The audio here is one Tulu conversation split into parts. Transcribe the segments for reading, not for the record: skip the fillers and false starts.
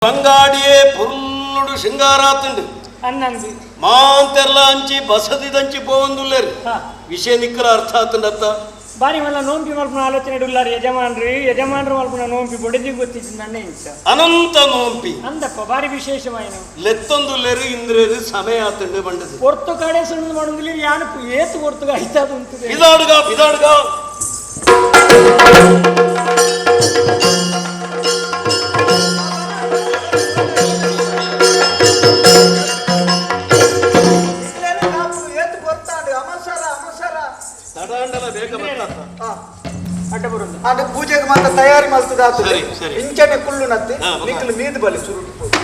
ಬಂಗಾಡಿಯೇ ಪುರ್ಲುಡು ಶೃಂಗಾರಾತುಂಡು ಅನ್ನಂದು ಮಾಂತೆರ್ಲ ಅಂಚಿ ಬಸದಿದಂಚಿ ಪೋವಂದುಲ್ಲೇರು ಹಾ. ವಿಷಯ ನಿಕ್ಕಲ ಅರ್ಥ ಆತುಂಡತ್ತ ಬಾರಿ ಮಲ್ಲ ನೋಂಪಿ ಮಲ್ಪುನ ಆಲೋಚನೆ ಉಲ್ಲಾರು ಯಜಮಾನ್ರಿ ಯಜಮಾನ್ರು ಮಲ್ಪುನ ನೋಂಪಿ ಬೊಡೆದಿ ಗೊತ್ತಿದ್ದು ನನ್ನ ಇಂಚ ಅನಂತ ನೋಂಪಿ ಅಂದಪ್ಪ ಬಾರಿ ವಿಶೇಷವಾಯಿನ ಲೆತ್ತೊಂದುಲ್ಲೇರು ಇಂದ್ರೇರು ಸಮಯ ಆತುಂಡು ಬಂಡದು ಒರ್ತು ಕಡೆ ಸುಣ್ಣದ ಮಾಡೋದಿಲ್ಲ ಯಾನು ಏತು ಒರ್ತುಗ ಐತಾದ ಉಂಟು ಬಿದಾಡುಗ ಬಿದಾಡುಗ ಇಲ್ಲೇನೆ ಕಾಪು ಏತ್ ಗೊತ್ತಾಂಡು ಅಮಸರ ಅಮಸರ ತಡಾಂಡಲ ಬೇಗ ಬರ್ತತ್ತ ಅಡ್ಡ ಬರುದು ಆಗ ಪೂಜೆಗೆ ಮಾತ್ರ ತಯಾರಿ ಮಲ್ತದ ಸರಿ, ಸರಿ. ಇಂಚನೆ ಕುಳ್ಳು ನತ್ತಿ ಹಾ, ಬೊಕ್ಕ. ನಿಕ್ಲು ಮೀದ್ ಬಲಿ ಸುರುಟು ಪೋದು.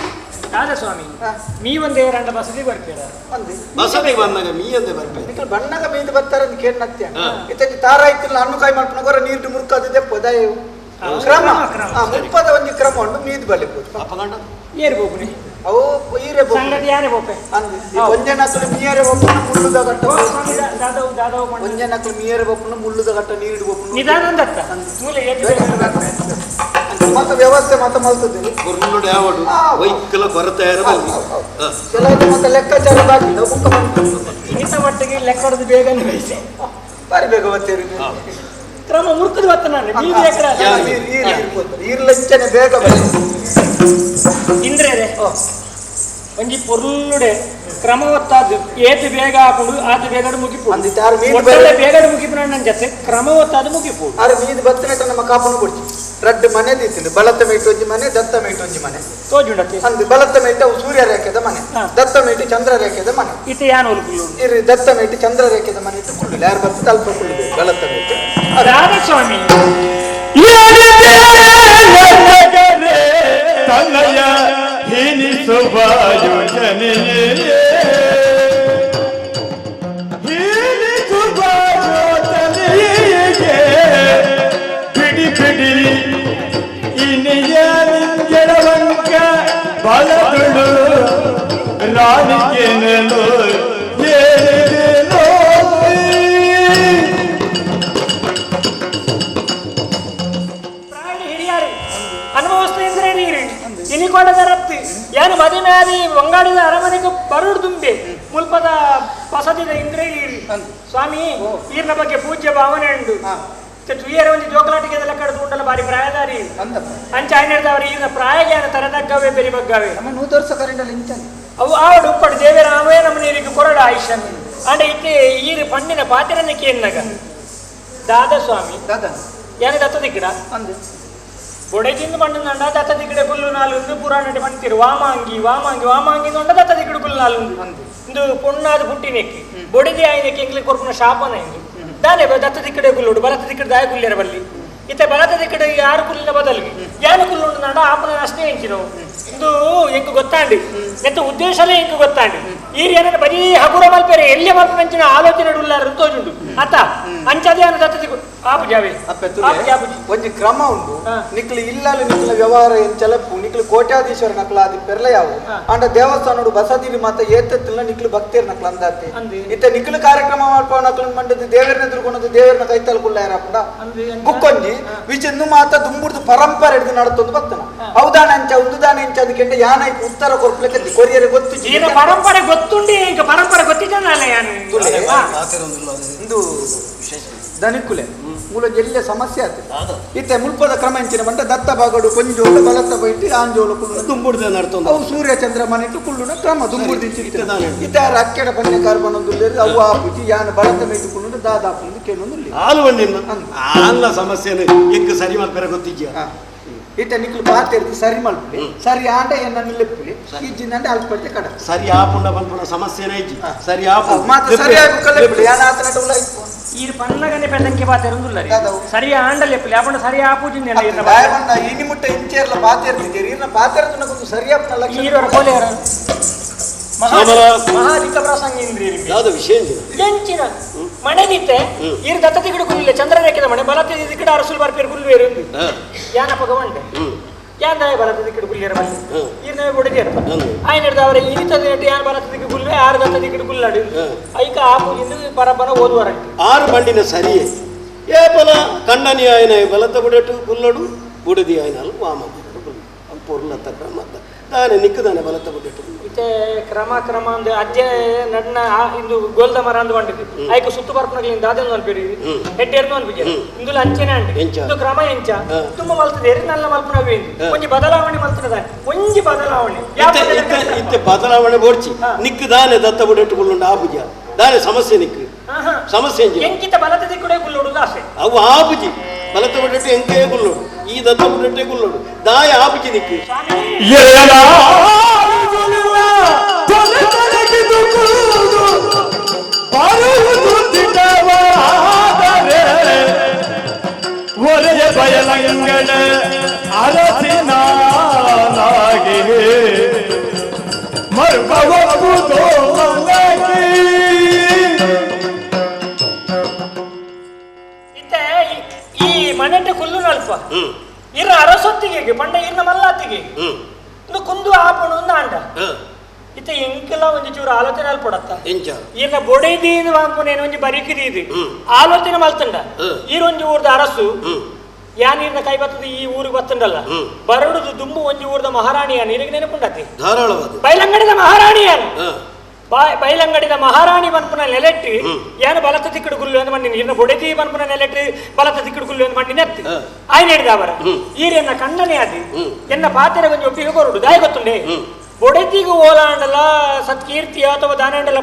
ದಾದ ಸ್ವಾಮಿ ಹಾ. ನೀ ಒಂದೇ ರಂಡ ಬಸದಿ ಬರ್ತೀರ ಅಂದೆ ಬಸದಿ ಬಂದಾಗ ಮೀ ಅಂದೆ ಬರ್ಪೆ ನಿಕ್ಲು ಬಣ್ಣಗ ಮೀದ್ ಬರ್ತಾರ ಅಂತ ಕೇಳಿ ನತ್ಯ ಹಾ. ಇತ್ತಂಜಿ ತಾರ ಇತ್ತಿಲ್ಲ ಹಣ್ಣು ಕಾಯಿ ಮಲ್ಪನ ಗೊರ ನೀರು ಮುರ್ಕದಿದೆ ಪೊದಾಯು ಹಾ. ಕ್ರಮ ಕ್ರಮ, ಆ, ಮುಪ್ಪದ ಒಂಜಿ ಕ್ರಮ ಉಂಟು ಮೀದ್ ಬಲಿ ಪೋದು ಅಪ್ಪಗಂಡ ಏರ್ ಬೋಪುನಿ ಅವು ಈರೆ ಬೋಪು. ಸಂಗತಿ ಯಾರೇ ಬೋಪೆ ಅಂದೆ ಈ ಒಂಜೆ ನಕಲು ಮೀಯರೆ ಬೊಪ್ಪುನ ಮುಳ್ಳುದ ಗಟ್ಟ ಸ್ವಾಮಿ ದಾದವು ದಾದವು ಪಂಡ ಒಂಜೆ ನಕಲು ಮೀಯರೆ ಬೊಪ್ಪುನ ಮುಳ್ಳುದ ಗಟ್ಟ ನೀರು ಬೊಪ್ಪುನ ನಿಧಾನಂದತ್ತ ಮೂಲೆ ಏತು ಬೇಗ ಬರ್ಪೆ. ಮತ್ತೆ ವ್ಯವಸ್ಥೆ ಮಾತ ಮಲ್ತದೆ ಪುರ್ಲುಡು ಯಾವಡು ಹಾ. ವೈಕಲ ಕೊರತೆ ಇರಬಲ್ಲಿ ಹೌದು, ಹೌದು. ಕೆಲವೊಂದು ಮತ್ತೆ ಲೆಕ್ಕಾಚಾರ ಬಾಕಿ ನಾವು ಬುಕ್ಕ ಬಂತು ಇಂಥ ಮಟ್ಟಿಗೆ ಲೆಕ್ಕಡದು ಬೇಗನೆ ವಯಸ್ಸೆ ಬಾರಿ ಬೇಗ ಬರ್ತೀರಿ ನೀವು. ಕ್ರಮ ಮುರ್ಕದು ಬತ್ತ ನಾನು ನೀವು ಎಕಡ ಯಾ. ನೀರ್ ನೀರ್ ಇರ್ಬೋದು. ಈರ್ಲಂಚನೆ ಬೇಗ ಬನ್ನಿ ಇಂದ್ರೇರೆ ಒಂಜಿ ಪೊರ್ಲುಡೆ ಕ್ರಮ ಒತ್ತಾದು ಏತು ಬೇಗ ಹಾಕೊಂಡು ಆತ ಬೇಗಡು ಮುಗಿಪು ಅಂದ್ ಇತ್ತೆ ಆರು ಮೀನು ಒಟ್ಟಲೆ ಬೇರೆ- ಬೇಗಡು ಮುಗಿಪು ನನ್ನ ಜೊತೆ ಕ್ರಮ ಒತ್ತಾದು ಮುಗಿಪು ಆರೆ ಮೀದು ಬತ್ತಿನಟ್ಟ ನಮ್ಮ ಕಾಪನು ಕೊಡ್ಚಿ ರಡ್ಡು ಮನೆ ದೀತಿಂಡು ಬಲತ್ತ ಮೇಟ್ ಒಂಜಿ ಮನೆ ದತ್ತ ಮೇಟ್ ಒಂಜಿ ಮನೆ ತೋಜುಂಡತಿ ಅಂದ್ ಬಲತ್ತ ಮೇಟ್ ಅವು ಸೂರ್ಯ ರೇಖೆದ ಮನೆ ಹಾ. ದತ್ತ ಮೇಟ್ ಚಂದ್ರ ರೇಖೆದ ಮನೆ ಇತ್ತೆ ಯಾನ್ ಒಲ್ಕುಲ್ಲು ಇರು ದತ್ತ ಮೇಟ್ ಚಂದ್ರ ರೇಖೆದ ಮನೆ ಇಟ್ಟು ಕುಳ್ಳು ಯಾರು ಬರ್ತದೆ ಅಲ್ಪ ಕುಳ್ಳು ಬಲತ್ತ ಮೇಟ್ ರಾಧಸ್ವಾಮಿ ತನ್ನಯ ಹೀನಿಸುವ ಯೋಜನೆಯೇ ಹೀನಿಸುವ ಯೋಜನೆಯೇ ಬಿಡಿ ಬಿಡಿ ಇನಿಯ ಗೆಳವಂಕ ಬಲದುಳು ರಾಣಿಗೆನಲು ಏನಿದೆನೋ ಪ್ರಾಣಿ ಹಿರಿಯಾರಿ ಅನುಭವಿಸ್ತಾ ಇಂದ್ರೆ ನೀರಿ ಇನಿಕೊಡದ ರತ್ತಿ ಏನು ಮದಿನಾದಿ ಬಂಗಾಡಿದ ಅರಮನೆಗೆ ಬರುಡು ತುಂಬಿ ಮುಲ್ಪದ ಬಸದಿದ ಇಂದ್ರೆ ನೀರಿ ಸ್ವಾಮಿ ಈರ್ನ ಬಗ್ಗೆ ಪೂಜ್ಯ ಭಾವನೆ ಉಂಡು ಹಾ. ತುಯ್ಯರ ಒಂದು ಜೋಕಲಾಟಿಗೆ ಲೆಕ್ಕಡ್ದು ಉಂಡಲ್ಲ ಬಾರಿ ಪ್ರಾಯದಾರಿ ಅಂದಪ್ಪ ಅಂಚ ಆಯ್ನರ್ದವರು ಈರ್ನ ಪ್ರಾಯ ಜ್ಞಾನ ತರದಗ್ಗವೇ ಬೆರಿ ಬಗ್ಗವೇ ನಮ್ಮ ನೂತರ್ಸ ಕರೆಂಡಲ್ಲಿ ಇಂಚನೆ ಅವು ಆವಡು ಉಪ್ಪಡು ದೇವರ ಅವೇ ನಮ್ಮ ನೀರಿಗೆ ಕೊರಡ ಆಯುಷ್ಯ ಅಂಡ ಇತ್ತೆ ಈರು ಪಣ್ಣಿನ ಪಾತಿರನ್ನ ಕೇನ್ನಗ ದಾದ ಸ್ವಾಮಿ ದಾದಾ ಯಾರು ದತ್ತ ದಿಕ್ಕಡ ಅಂದೆ ಬೊಡೆಜಿಂದ ಮಣ್ಣು ದತ್ತ ದಿಕ್ಕಡೆ ಕುಲ್ಲು ನಾಲುಂದು ಪುರಾಣ ಪಣ್ತಿರು ವಾಮಾಂಗಿ ವಾಮಾಂಗಿ ವಾಮಾಂಗಿ ಉಂಡ ದತ್ತ ದಿಕ್ಕಡೆ ಕುಲ್ಲು ನಾಲುಂದು ಅಂದೆ. ಇಂದು ಪೊಣ್ಣಾದ ಪುಟ್ಟಿನೆಕ್ಕಿ ಬೊಡೆದಿ ಆಯ್ನೆಕ್ಕಿ ಎಂಗ್ಲಿ ಕೊರ್ಪುನ ಶಾಪನ ಇಂದು ದಾನೆ ದತ್ತ ದಿಕ್ಕಡೆ ಕುಲ್ಲುಡು ಬಲತ ದಿಕ್ಕಡೆ ದಾಯ ಕುಲ್ಲೇರ ಬಲ್ಲಿ ಇತ್ತೆ ಬಲತ ದಿಕ್ಕಡೆ ಯಾರು ಕುಲ್ಲಿನ ಬದಲಿಗೆ ಯಾರು ಕುಲ್ಲುಂಡು ನಾಡ ಆಪನ ಅಷ್ಟೇ ಎಂಚಿನವು ಇಂದು ಎಂಕ್ ಗೊತ್ತಾಂಡಿ ನೆತ್ತ ಉದ್ದೇಶಲೇ ಎಂಕ್ ಗೊತ್ತಾಂಡಿ ಈ ಏನಾರ ಬರೀ ಹಗುರ ಮಲ್ಪೆರೆ ಎಲ್ಲಿ ಮಲ್ಪನಂಚಿನ ಆಲೋಚನೆ ಉಲ್ಲಾರ ತೋಜುಂಡು ಅತ್ತ ಅಂಚದೇ ಅನ್ನ ದತ್ತ ದಿಕ್ಕು ಆಪು ಜಾವೆ ಅಪ್ಪೆ ಆಪು ತುಲೆ ಜಾಪುಜಿ ಒಂಜಿ ಕ್ರಮ ಉಂಡು ಹಾ. ನಿಕ್ಲು ಇಲ್ಲಲು ನಿಕ್ಲ ವ್ಯವಹಾರ ಎಂಚಲಪ್ಪು ನಿಕ್ಲು ಕೋಟ್ಯಾಧೀಶ್ವರ ನಕ್ಲ ಆದಿ ಪೆರ್ಲ ಯಾವು ಹಾ. ಅಂಡ ದೇವಸ್ಥಾನಡು ಬಸದಿರಿ ಮಾತ ಏತೆತ್ತಿಲ್ಲ ನಿಕ್ಲು ಭಕ್ತೇರ್ ನಕ್ಲ ಅಂದಾತೆ ಅಂದೆ. ಇತ್ತೆ ನಿಕ್ಲು ಕಾರ್ಯಕ್ರಮ ಮಾಡ್ಪೋ ನಕ್ಲು ಮಂಡದು ದೇವರನ್ನ ಎದುರುಕೊಂಡದ್ದು ದೇವರನ್ನ ಕೈತಲ್ ಕುಲ್ಲ ಯಾರಪ್ಪಂಡ ಅಂದೆ ಅಂಚ? ಬುಕ್ಕೊಂಜಿ ವಿಚಂದು ಮಾತ ದುಂಬುಡ್ದು ಪರಂಪರೆ ಹಿಡ್ದು ನಡತೊಂದು ಬತ್ತನ ಹೌದಾನ ಅಂಚ ಉಂದುದಾನ ಅಂಚ ಅದಕ್ಕೆಂಡ ಯಾನೈಕ್ ಉತ್ತರ ಕೊರ್ಪ್ಲಕ್ಕೆ ಕೊರಿಯರೆ ಗೊತ್ತು ಈನ ಪರಂಪರೆ ಗೊತ್ತುಂಡಿ ಇಂಕ ಪರಂಪರೆ ಗೊತ್ತಿದ್ದಲ್ಲ ಯಾನು ತುಲೆ. ಹಾ. ಇಂದು ದನಿಕುಲೆ ಮೂಲ ಎಲ್ಲ ಸಮಸ್ಯೆ ಆತ ಇತ್ತೆ ಮುಲ್ಪದ ಕ್ರಮ ಎಂಚಿನ ಬಂಟ ದತ್ತ ಬಾಗಡು ಕೊಂಜೋಳು ಬಲತ್ತ ಬೈಟಿ ಆಂಜೋಳು ಕುಳ್ಳು ದುಂಬುಡ್ದೆ ನಡ್ತೊಂದು ಅವು ಸೂರ್ಯ ಚಂದ್ರ ಮನೆಟ್ಟು ಕುಳ್ಳುನ ಕ್ರಮ ದುಂಬುಡ್ದು ಇತ್ತೆ ದಾನೆ. ಇತ್ತೆ ಅಕ್ಕೆಡ ಬಣ್ಣೆ ಕಾರ್ಬನೊಂದು ಅವು ಆಪುಜಿ ಯಾನ ಬಲತ್ತ ಮೇಟು ಕುಳ್ಳು ದಾದಾಪುಂದು ಕೇಳೊಂದು ಹಾಲು ಬಣ್ಣಿನ ಆನ್ಲ ಸಮಸ್ಯೆನ ಎಂಕ್ ಸರಿ ಮಲ್ಪೆರ ಗೊತ್ತಿಜ್ಜ ಇತ್ತೆ ನಿಕ್ಲು ಪಾತೆರ್ದು ಸರಿ ಮಲ್ಪುಲಿ ಸರಿ ಆಂಡ ಎನ್ನ ನಿಲ್ಲೆಪ್ಪುಲಿ ಇಜ್ಜಿಂದಂಡ ಅಲ್ಪಟ್ಟೆ ಕಡ ಸರಿ ಆಪುಂಡ ಪನ್ಪುನ ಸಮಸ್ಯೆನೇ ಇಜ್ಜಿ ಹಾ. ಸರಿ ಆಪು ಮಾತ ಸರಿ ಆಗಿ ಕಲ್ಲೆಪ್ಪುಲಿ ಯಾನ ಆತನಟ ಉಲ್ಲ ಇಪ್ಪು ಈ ಪಣ್ಣಗನೆ ಪೆದಂಕೆ ಪಾತೆರುಂದುಲ್ಲ ದಾದವು. ಸರಿ ಆಂಡಲೆಪ್ಪಲಿ ಆಪಂಡ ಸರಿ ಆಪೂಜಿಂದ ದಾಯಬಣ್ಣ ಇನಿ ಮುಟ್ಟ ಇಂಚೇರ್ಲ ಪಾತೆರ್ತಿದ್ದೀರಿ ಇರ್ನ ಪಾತೆರ್ದು ಸರಿಯಾಪ್ನ ಲಕ್ಷಣ ಈರೋರ ಕೋಲೆಯರ ಸೋಮಲ. ಮಹಾಧಿಕ ಪ್ರಸಂಗ ಇಂದ್ರಿ ಯಾವ್ದು ವಿಷಯ ಎಂಚಿನ? ಎಂಚಿನ ಮನೆ ನಿತ್ತೆ ಈರು ದತ್ತ ತಿಗಡು ಕುಲ್ಲ ಚಂದ್ರರೇಖೆದ ಮನೆ ಬಲತ್ತ ದಿಕ್ಕಡ ಅರಸುಲ್ ಬರ್ಪೇರು ಕುಲ್ವೇರು ಹಾ. ಯಾನಪಗ వంಡೆ ಹ್ಮ್. ಯಾನ್ ದಾಯ ಬಲತ್ತ ದಿಕ್ಕಡು ಕುಲ್ಲೇರ ಬಲ್ಲಿ ಹ್ಮ್. ಈರ್ನವೇ ಬೊಡೆದಿಯಪ್ಪ ಹ್ಮ್. ఆయన ಅವರ ಈತದ ಯಾನ್ ಬಲತ್ತ ದಿಕ್ಕು ಕುಲ್ವೆ ಆರು ದತ್ತ ದಿಕ್ಕಡು ಕುಲ್ಲಾಡು ಹ್ಮ್. ಐಕ ಆಪೂಜಿಂದು ಪರಪನ ಓದುವರಂಟು ಆರು ಬಂಡಿನ ಸರಿಯೇ ಏಪಲ ಕಣ್ಣನಿ ಆಯನ ಬಲತ ಬುಡಟು ಕುಲ್ಲಡು ಬುಡದಿ ಆಯನಲ್ ವಾಮ ಬುಡಟು ಕುಲ್ಲು ಅವು ಪೊರ್ಲತ್ತ ಕ್ರಮ ಅತ್ತ. ದಾನೆ ನಿಕ್ಕದಾನೆ ಬಲತ್ತ ಬಿಟ್ಟು ಇತ್ತೆ ಕ್ರಮ ಕ್ರಮ ಅಂದ್ ಅಜ್ಜೆ ನಡ್ನ ಇಂದು ಗೋಲ್ದ ಮರ ಅಂದ್ ಬಂಡಿದ್ದು ಐಕ ಸುತ್ತು ಬರ್ಪನಗ್ಲಿಂದ ದಾದೆಂದು ಅನ್ಪಿರಿ ಹೆಡ್ಡೇರ್ನು ಅನ್ಪಿಜೆ ಇಂದುಲ ಅಂಚೆನೆ ಅಂಡಿ ಇಂದು ಕ್ರಮ ಎಂಚ ತುಂಬ ಮಲ್ತದೆ ಎರಿನಲ್ಲ ಮಲ್ಪನವೇ ಇಂದು ಒಂಜಿ ಬದಲಾವಣೆ ಮಲ್ತದ ಒಂಜಿ ಬದಲಾವಣೆ ಇತ್ತೆ ಬದಲಾವಣೆ ಬೋಡ್ಚಿ ನಿಕ್ಕದಾನೆ ದತ್ತ ಬುಡೆಟ್ಟುಕೊಳ್ಳುಂಡು ಆ ಪೂಜೆ ದಾನೆ ಸಮಸ್ಯೆ ನಿಕ್ಕು ಸಮಸ್ಯೆ ಎಂಕಿತ ಬಲತ ದಿಕ್ಕುಡೆ ಗುಲ್ಲೋಡು ಆಸೆ ಅವು ಆ ಪೂಜೆ ಬಲತ ಬುಡೆಟ್ಟು ಎಂಕೇ ಗುಲ್ಲೋಡು ಈ ದತ್ತ ಬುಡೆಟ್ಟೆ ಗುಲ್ಲೋಡು ದಾಯ ಆ ಪೂಜೆ ನಿಕ್ಕು ಒರೆಯ ಬಯಲಂಗಣ ಅರಸಿನಾಗಿ ಮರುಕವಪ್ಪುದೋ ಇತ್ತೆ ಈ ಮನೆಟ್ಟ ಕುಲ್ಲು ನಲ್ಪ ಇರ ಅರಸೊತ್ತಿಗೆ ಪಂಡ ಇರ್ನ ಮಲ್ಲಾತಿಗೆ ಇನ್ನು ಕುಂದು ಆಪಣು ಒಂದು ಆಂಡ ಇತ್ತೆ ಎಂಕೆಲ್ಲ ಒಂಜಿ ಚೂರು ಆಲೋಚನೆ ಅಲ್ಪಡತ್ತ ಈರ್ನ ಬೊಡೆದೀನು ವಾಂಪುನೇನು ಒಂಜಿ ಬರಿಕಿದೀದು ಆಲೋಚನೆ ಮಲ್ತಂಡ ಈರೊಂಜಿ ಊರ್ದ ಅರಸು ಯಾನ್ ಈರ್ನ ಕೈ ಬತ್ತದ ಈ ಊರಿಗೆ ಬತ್ತಂಡಲ್ಲ ಬರಡುದು ದುಂಬು ಒಂಜಿ ಊರ್ದ ಮಹಾರಾಣಿ ಯಾನ್ ಇರಿಗೆ ನೆನಪುಂಡತಿ ಧಾರಾಳವಾದ ಬೈಲಂಗಡಿದ ಮಹಾರಾಣಿ ಯಾನ್ ಬೈಲಂಗಡಿದ ಮಹಾರಾಣಿ ಬನ್ಪುನ ನೆಲೆಟ್ಟಿ ಯಾನು ಬಲತ ತಿಕ್ಕಡು ಗುಲ್ಲು ಅಂದ್ ಮಂಡಿನಿ ಇರ್ನ ಬೊಡೆದಿ ಬನ್ಪುನ ನೆಲೆಟ್ಟಿ ಬಲತ ತಿಕ್ಕಡು ಗುಲ್ಲು ಅಂದ್ ಮಂಡಿನ ಎತ್ತಿ ಆಯ್ನ ಹಿಡಿದ ಅವರ ಈರೆನ್ನ ಕಣ್ಣನೇ ಆದಿ ಎನ್ನ ಪಾತ್ರೆ ಒಂಜಿ ಒಪ್ಪಿಗೆ ಕೊರಡು ದಾಯ ಗೊತ್ತುಂಡೆ ಬೊಡೆದಿಗೂ ಓಲಾಂಡಲ ಸತ್ಕೀರ್ತಿಯ ಅಥವಾ ದಾನಾಂಡಲ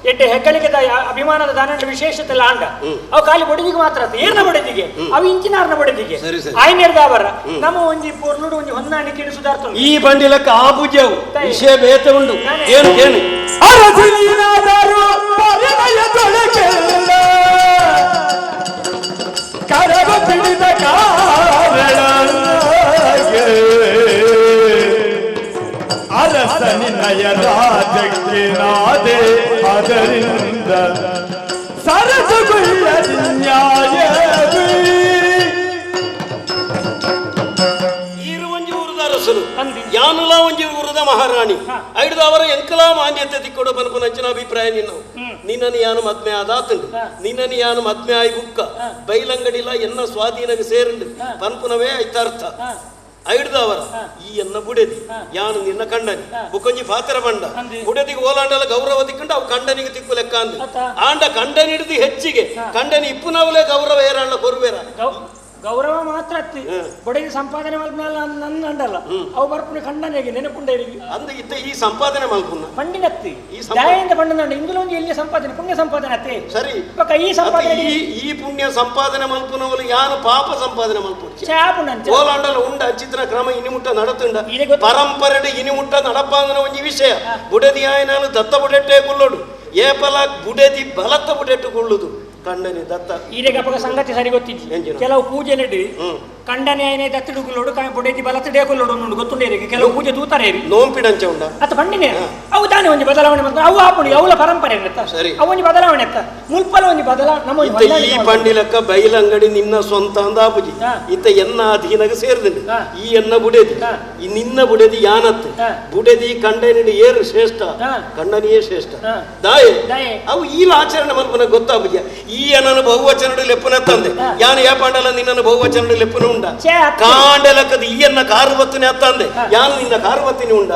ಎಡ್ಡೆ ಹೆಗ್ಗಳಿಕೆದ ಅಭಿಮಾನದ ದಾನಾಂಡ ವಿಶೇಷತೆ ಆಂಡ ಅವು ಖಾಲಿ ಬೊಡೆದಿಗೆ ಮಾತ್ರ ಏರ್ನ ಬೊಡೆದಿಗೆ ಅವು ಇಂಚಿನಾರ್ನ ಬೊಡೆದಿಗೆ ಆಯ್ನ ಹಿಡಿದ ಅವರ ನಮ್ಮ ಒಂಜಿ ಪೊರ್ಲುಡು ಒಂಜಿ ಹೊಂದಾಣಿಕೆ ಸುಧಾರ್ತು ಈ ಬಂಡಿಲಕ್ಕ ಆ ಪೂಜೆವು ವಿಷಯ ಬೇತೆ ಉಂಡು ಏನು ಏನು ಅರಸಿನಾದರು ಪರಿಮಯದೊಳಗೆಲ್ಲ ಕರವ ಪಿಡಿದ ಕಾರಣ ಅರಸ ನಿನ್ನಯ ರಾಜಕ್ಕೆ ನಾದೆ ಅದರಿಂದ ಸರಸುಗುಳ್ಳ ನ್ಯಾಯವೇ ಅರಸನು ಯಾನುಲ ಒಂಜಿ ಊರದ ಮಹಾರಾಣಿ ಐಡ್ದ ಅವರ ಎಂಕಲಾ ಮಾನ್ಯತೆ ತಿಕ್ಕೊಡು ಬನ್ಪುನಂಚಿನ ಅಭಿಪ್ರಾಯ ನಿನ್ನ ನಿನ್ನನ್ನು ಯಾನು ಮದ್ಮೆ ಆದಾತುಂಡು ನಿನ್ನನ್ನು ಯಾನು ಮದ್ಮೆ ಆಯಿ ಬುಕ್ಕ ಬೈಲಂಗಡಿಲ ಎನ್ನ ಸ್ವಾಧೀನಗೆ ಸೇರುಂಡು ಪನ್ಪುನವೇ ಐತಾರ್ಥ ಐಡ್ದ ಅವರ ಈ ಎನ್ನ ಬುಡೆದಿ ಯಾನು ನಿನ್ನ ಕಂಡನಿ ಬುಕ್ಕೊಂಜಿ ಪಾತ್ರ ಬಂಡ ಬುಡೆದಿಗೆ ಓಲಾಂಡಲ ಗೌರವ ತಿಕ್ಕೊಂಡು ಅವು ಕಂಡನಿಗೆ ತಿಕ್ಕು ಲೆಕ್ಕ ಅಂದು ಆಂಡ ಕಂಡನಿಡ್ದು ಹೆಚ್ಚಿಗೆ ಕಂಡನಿ ಇಪ್ಪುನವಲೇ ಗೌರವ ಏರಾಂಡ ಕೊರುವೇರ ಗೌರವ ಮಾತ್ರ ಅತ್ತಿ ಬೊಡೆದಿ ಸಂಪಾದನೆ ಮಲ್ಪನಲ್ಲ ನನ್ನ ಅಂಡಲ್ಲ ಅವು ಬರ್ಪುನ ಖಂಡನೆಗೆ ನೆನಪುಂಡ ಅಂದ ಇತ್ತ ಈ ಸಂಪಾದನೆ ಮಲ್ಪುನ ಪಂಡಿನತ್ತಿ ದಯಿಂದ ಪಂಡನಂಡ ಇಂದುಲ ಒಂಜಿ ಎಲ್ಲಿ ಸಂಪಾದನೆ ಪುಣ್ಯ ಸಂಪಾದನೆ ಅತ್ತೆ ಸರಿ ಬೊಕ್ಕ ಈ ಸಂಪಾದನೆ ಈ ಪುಣ್ಯ ಸಂಪಾದನೆ ಮಲ್ಪುನವಲು ಯಾನು ಪಾಪ ಸಂಪಾದನೆ ಮಲ್ಪು ಚಾಪುನಂಚ ಓಲಾಂಡಲ ಉಂಡ ಅಚಿತ್ರ ಕ್ರಮ ಇನಿಮುಟ್ಟ ನಡತುಂಡ ಪರಂಪರೆ ಇನಿಮುಟ್ಟ ನಡಪಾಂದನ ಒಂಜಿ ವಿಷಯ ಬುಡದಿ ಆಯನಾನು ದತ್ತ ಬುಡೆಟ್ಟೆ ಗುಲ್ಲೋಡು ಏಪಲ ಬುಡೆದಿ ಬಲತ್ತ ಬುಡೆಟ್ಟು ಗುಳ್ಳುದು ಕಂಡನೆ ದತ್ತ ಈರೆಗೆ ಅಪಗ ಸಂಗತಿ ಸರಿ ಗೊತ್ತಿತ್ತು ಕೆಲವು ಪೂಜೆಲೆಡು ಕಂಡನೆ ಆಯ್ನೆ ದತ್ತಡುಗುಲೋಡು ಬೊಡೆದಿ ಬಲತ್ತಡೆ ಕುಲ್ಲೋಡು ಉಂಡು ಗೊತ್ತುಂಡೇರಿಗೆ ಕೆಲವು ಪೂಜೆ ತೂತಾರೆ ನೋಂಪಿಡಂಚ ಉಂಡ ಅತ್ತ ಪಂಡಿನೇ ಅವು ತಾನೇ ಒಂಜಿ ಬದಲಾವಣೆ ಮಾಡ್ತಾರೆ ಅವು ಆಪುಣಿ ಅವಲ ಪರಂಪರೆ ಇರುತ್ತ ಸರಿ ಅವು ಒಂಜಿ ಬದಲಾವಣೆ ಅತ್ತ ಮುಲ್ಪಲ ಒಂಜಿ ಬದಲಾ ನಮ್ಮ ಈ ಪಂಡಿಲಕ್ಕ ಬೈಲಂಗಡಿ ನಿನ್ನ ಸ್ವಂತ ಅಂದ ಆಪುಜಿ ಇತ್ತ ಎನ್ನ ಅಧೀನಗ ಸೇರಿದಂಡು ಈ ಎನ್ನ ಬುಡೆದಿ ಈ ನಿನ್ನ ಬುಡೆದಿ ಯಾನತ್ತು ಬುಡೆದಿ ಕಂಡನಿಡು ಏರು ಶ್ರೇಷ್ಠ ಕಂಡನಿಯೇ ಶ್ರೇಷ್ಠ ದಾಯೆ ಅವು ಈಲ ಆಚರಣೆ ಮಲ್ಪನ ಗೊತ್ತಾಪುಜಿ ಈ ಅನ್ನನು ಬಹುವಚನಡು ಲೆಪ್ಪುನ ತಂದೆ ಯಾನು ಏಪಾಂಡಲ ನಿನ್ನನ್ನು ಬಹುವಚನಡು ಲೆಪ್ಪುನ ಉಂಡ ಕಾಂಡಲಕ್ಕದ ಈ ಎನ್ನ ಕಾರು ಬತ್ತನೆ ಅತ್ತಂದೆ ಯಾನು ನಿನ್ನ ಕಾರು ಬತ್ತಿನಿ ಉಂಡ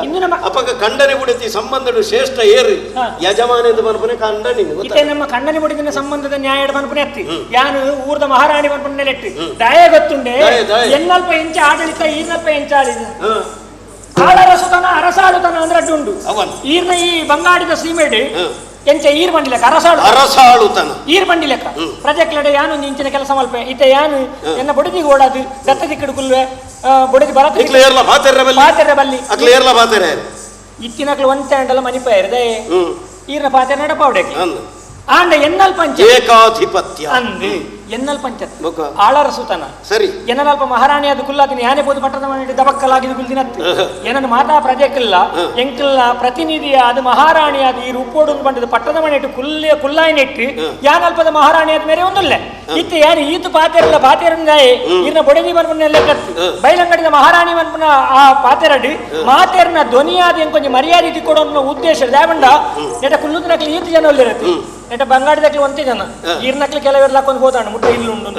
ಅಪಗ ಕಂಡನೆ ಬುಡೆತಿ ಸಂಬಂಧಡು ಶ್ರೇಷ್ಠ ಏರು ಯಜಮಾನದ ಮನ್ಪುನೆ ಕಂಡನಿ ಇತ್ತೆ ನಮ್ಮ ಕಂಡನೆ ಬುಡಿದಿನ ಸಂಬಂಧದ ನ್ಯಾಯ ಮನ್ಪುನೆ ಅತ್ತಿ ಯಾನು ಊರ್ದ ಮಹಾರಾಣಿ ಮನ್ಪುನೆ ನೆಲೆಟ್ಟಿ ದಯ ಗೊತ್ತುಂಡೆ ಎನ್ನಲ್ಪ ಎಂಚ ಆಡಳಿತ ಈರ್ನಲ್ಪ ಎಂಚ ಆಡಿದ ಆಳರಸುತನ ಅರಸಾಳುತನ ಅಂದ್ರೆ ಅಡ್ಡುಂಡು ಈರ್ನ ಈ ಬಂಗಾಡಿದ ಸೀಮೆಡು ಎಂಚ ಈರ್ ಬಂಡಿಲೆಕ್ಕ ಅರಸಾಳು ಅರಸಾಳುತನ ಈರ್ ಬಂಡಿಲೆಕ್ಕ ಪ್ರಜೆಕ್ಲಡೆ ಯಾನು ಇಂಚಿನ ಕೆಲಸ ಮಲ್ಪೆ ಇತ್ತೆ ಯಾನು ಎನ್ನ ಬೊಡದಿಗೆ ಓಡಾದು ದತ್ತ ದಿಕ್ಕಡು ಕುಲ್ವೆ ಬೊಡದಿ ಬಲತ ಪಾತೆರ ಬಲ್ಲಿ ಇತ್ತಿನಕ್ಲು ಒಂತೆ ಅಂಡಲ ಮನಿಪಾಯರ್ ದಯೆ ಈರ್ನ ಪಾತೆರ ನಡಪಾವಡೆಗೆ ಆಂಡ ಎನ್ನಲ್ ಪಂಚ ಏಕಾಧಿಪತ್ಯ ಅಂದು ಎನ್ನಲ್ ಪಂಚತ್ ಆಳರಸುತನ ಸರಿ ಎನ್ನಲ್ಪ ಮಹಾರಾಣಿ ಅದು ಕುಲ್ಲಾದಿನ ಯಾನೆ ಪೋದು ಪಟ್ಟದ ಮನೆ ದಬಕ್ಕಲಾಗಿದ್ದು ಕುಲ್ದಿನತ್ತು ಏನನ್ನು ಮಾತಾ ಪ್ರಜೆಕ್ಕಿಲ್ಲ ಎಂಕಿಲ್ಲ ಪ್ರತಿನಿಧಿಯ ಅದು ಮಹಾರಾಣಿ ಅದು ಈ ರೂಪೋಡು ಬಂದದ್ದು ಪಟ್ಟದ ಮನೆ ಇಟ್ಟು ಕುಲ್ಲ ಕುಲ್ಲಾಯಿನಿಟ್ಟು ಯಾನಲ್ಪದ ಮಹಾರಾಣಿ ಆದ ಮೇರೆ ಒಂದುಲ್ಲ ಇತ್ತು ಯಾರು ಈತು ಪಾತೆರಲ್ಲ ಪಾತೆರಂದಾಯೆ ಇರ್ನ ಬೊಡೆದಿ ಮನ್ಪುನ ಲೆಕ್ಕತ್ತು ಬೈಲಂಗಡಿದ ಮಹಾರಾಣಿ ಮನ್ಪುನ ಆ ಪಾತೆರಡಿ ಮಾತೆರ್ನ ಧ್ವನಿಯಾದ ಎಂಕೊಂಚ ಮರ್ಯಾದೆ ತಿಕ್ಕೊಡೋ ಅನ್ನೋ ಉದ್ದೇಶ ದಾವಂಡ ನೆಟ ಕುಲ್ಲುದಿನಕ್ಲಿ ಈತು ಜನ ಒಳ್ಳಿರತ್ತೆ ಎಟ ಬಂಗಾಡಿದಕ್ಲು ಒಂತೆ ಜನ ಈರ್ನಕ್ಲು ಕೆಲವೆಲ್ಲ ಹಾಕೊಂಡು ಹೋದಾಣ ಮುಟ್ಟ ಇಲ್ಲುಂಡು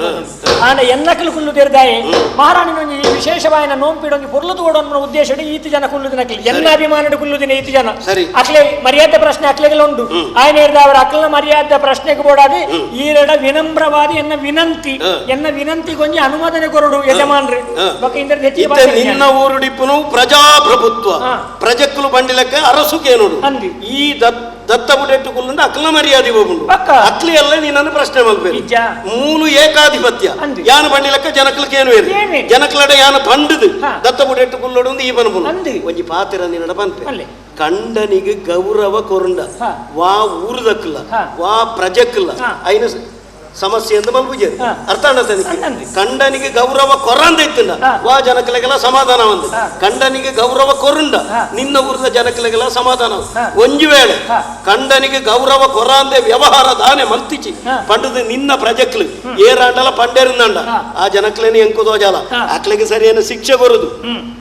ಆಂಡ ಎನ್ನಕ್ಲು ಕುಲ್ಲು ತೆರ್ದಾಯೆ ಮಹಾರಾಣಿನೊಂಜಿ ಈ ವಿಶೇಷವಾಯಿನ ನೋಂಪಿಡೊಂಜಿ ಪೊರ್ಲು ತೋಡೊಂದು ಉದ್ದೇಶ ಈತಿ ಜನ ಕುಲ್ಲುದಿನಕ್ಲು ಎನ್ನ ಅಭಿಮಾನಡು ಕುಲ್ಲುದಿನ ಈತಿ ಜನ ಅಕ್ಲೆ ಮರ್ಯಾದೆ ಪ್ರಶ್ನೆ ಅಕ್ಲೆಗೆಲ್ಲ ಉಂಡು ಆಯನ ಹಿಡ್ದ ಅವರ ಅಕ್ಲನ ಮರ್ಯಾದೆ ಪ್ರಶ್ನೆಗೆ ಬೋಡಾದಿ ಈರಡ ವಿನಮ್ರವಾದಿ ಎನ್ನ ವಿನಂತಿ ಎನ್ನ ವಿನಂತಿಗೊಂಜಿ ಅನುಮೋದನೆ ಕೊರಡು ಯಜಮಾನ್ರಿ ನಿನ್ನ ಊರುಡಿಪ್ಪನು ಪ್ರಜಾಪ್ರಭುತ್ವ ಪ್ರಜಕ್ಕಲು ಬಂಡಿಲಕ್ಕೆ ಅರಸುಕೇನುಡು ಈ ದತ್ತ ಬುಡೆಟ್ಟು ಕುಲ್ಲುಂಡು ಅಕ್ಲ ಮರ್ಯಾದೆ ಹೋಗುಂಡು ಅಕ್ಲಿ ಎಲ್ಲ ನಿನ್ನನ್ನು ಪ್ರಶ್ನೆ ಮಲ್ಪೇರು ಮೂಲು ಏಕಾಧಿಪತ್ಯ ಯಾನು ಬಂಡಿಲಕ್ಕ ಜನಕ್ಲಕ್ಕೇನು ಜನಕ್ಲಡ ಯಾನು ಬಂಡದು ದತ್ತ ಬುಡೆಟ್ಟು ಕುಲ್ಲೋಡು ಈ ಬನ್ಬುನು ಒಂಜಿ ಪಾತಿರ ನಿನ್ನಡ ಪನ್ಪೆ ಕಂಡನಿಗೆ ಗೌರವ ಕೊರುಂಡ ವಾ ಊರುದಕ್ಕಲ್ಲ ವಾ ಪ್ರಜಕ್ಕಲ್ಲ ಐನ ಸಮಸ್ಯೆ ಅಂತ ಮಲ್ಪುಜೇರು ಅರ್ಥ ಅಣ್ಣ ಕಂಡನಿಗೆ ಗೌರವ ಕೊರಂದ ಇತ್ತಂಡ ವಾ ಜನಕ್ಲೆಗೆಲ್ಲ ಸಮಾಧಾನ ಒಂದು ಕಂಡನಿಗೆ ಗೌರವ ಕೊರುಂಡ ನಿನ್ನ ಊರದ ಜನಕ್ಲೆಗೆಲ್ಲ ಸಮಾಧಾನ ಒಂಜಿ ವೇಳೆ ಕಂಡನಿಗೆ ಗೌರವ ಕೊರಂದೆ ವ್ಯವಹಾರ ದಾನೆ ಮಲ್ತಿಚಿ ಪಂಡದ ನಿನ್ನ ಪ್ರಜಕ್ಲು ಏರಾಂಡಲ ಪಂಡೇರಿಂದಂಡ ಆ ಜನಕ್ಲೇನೆ ಎಂಕುದೋ ಜಾಲ ಅಕ್ಲೆಗೆ ಸರಿಯೇನು ಶಿಕ್ಷೆ ಬರುದು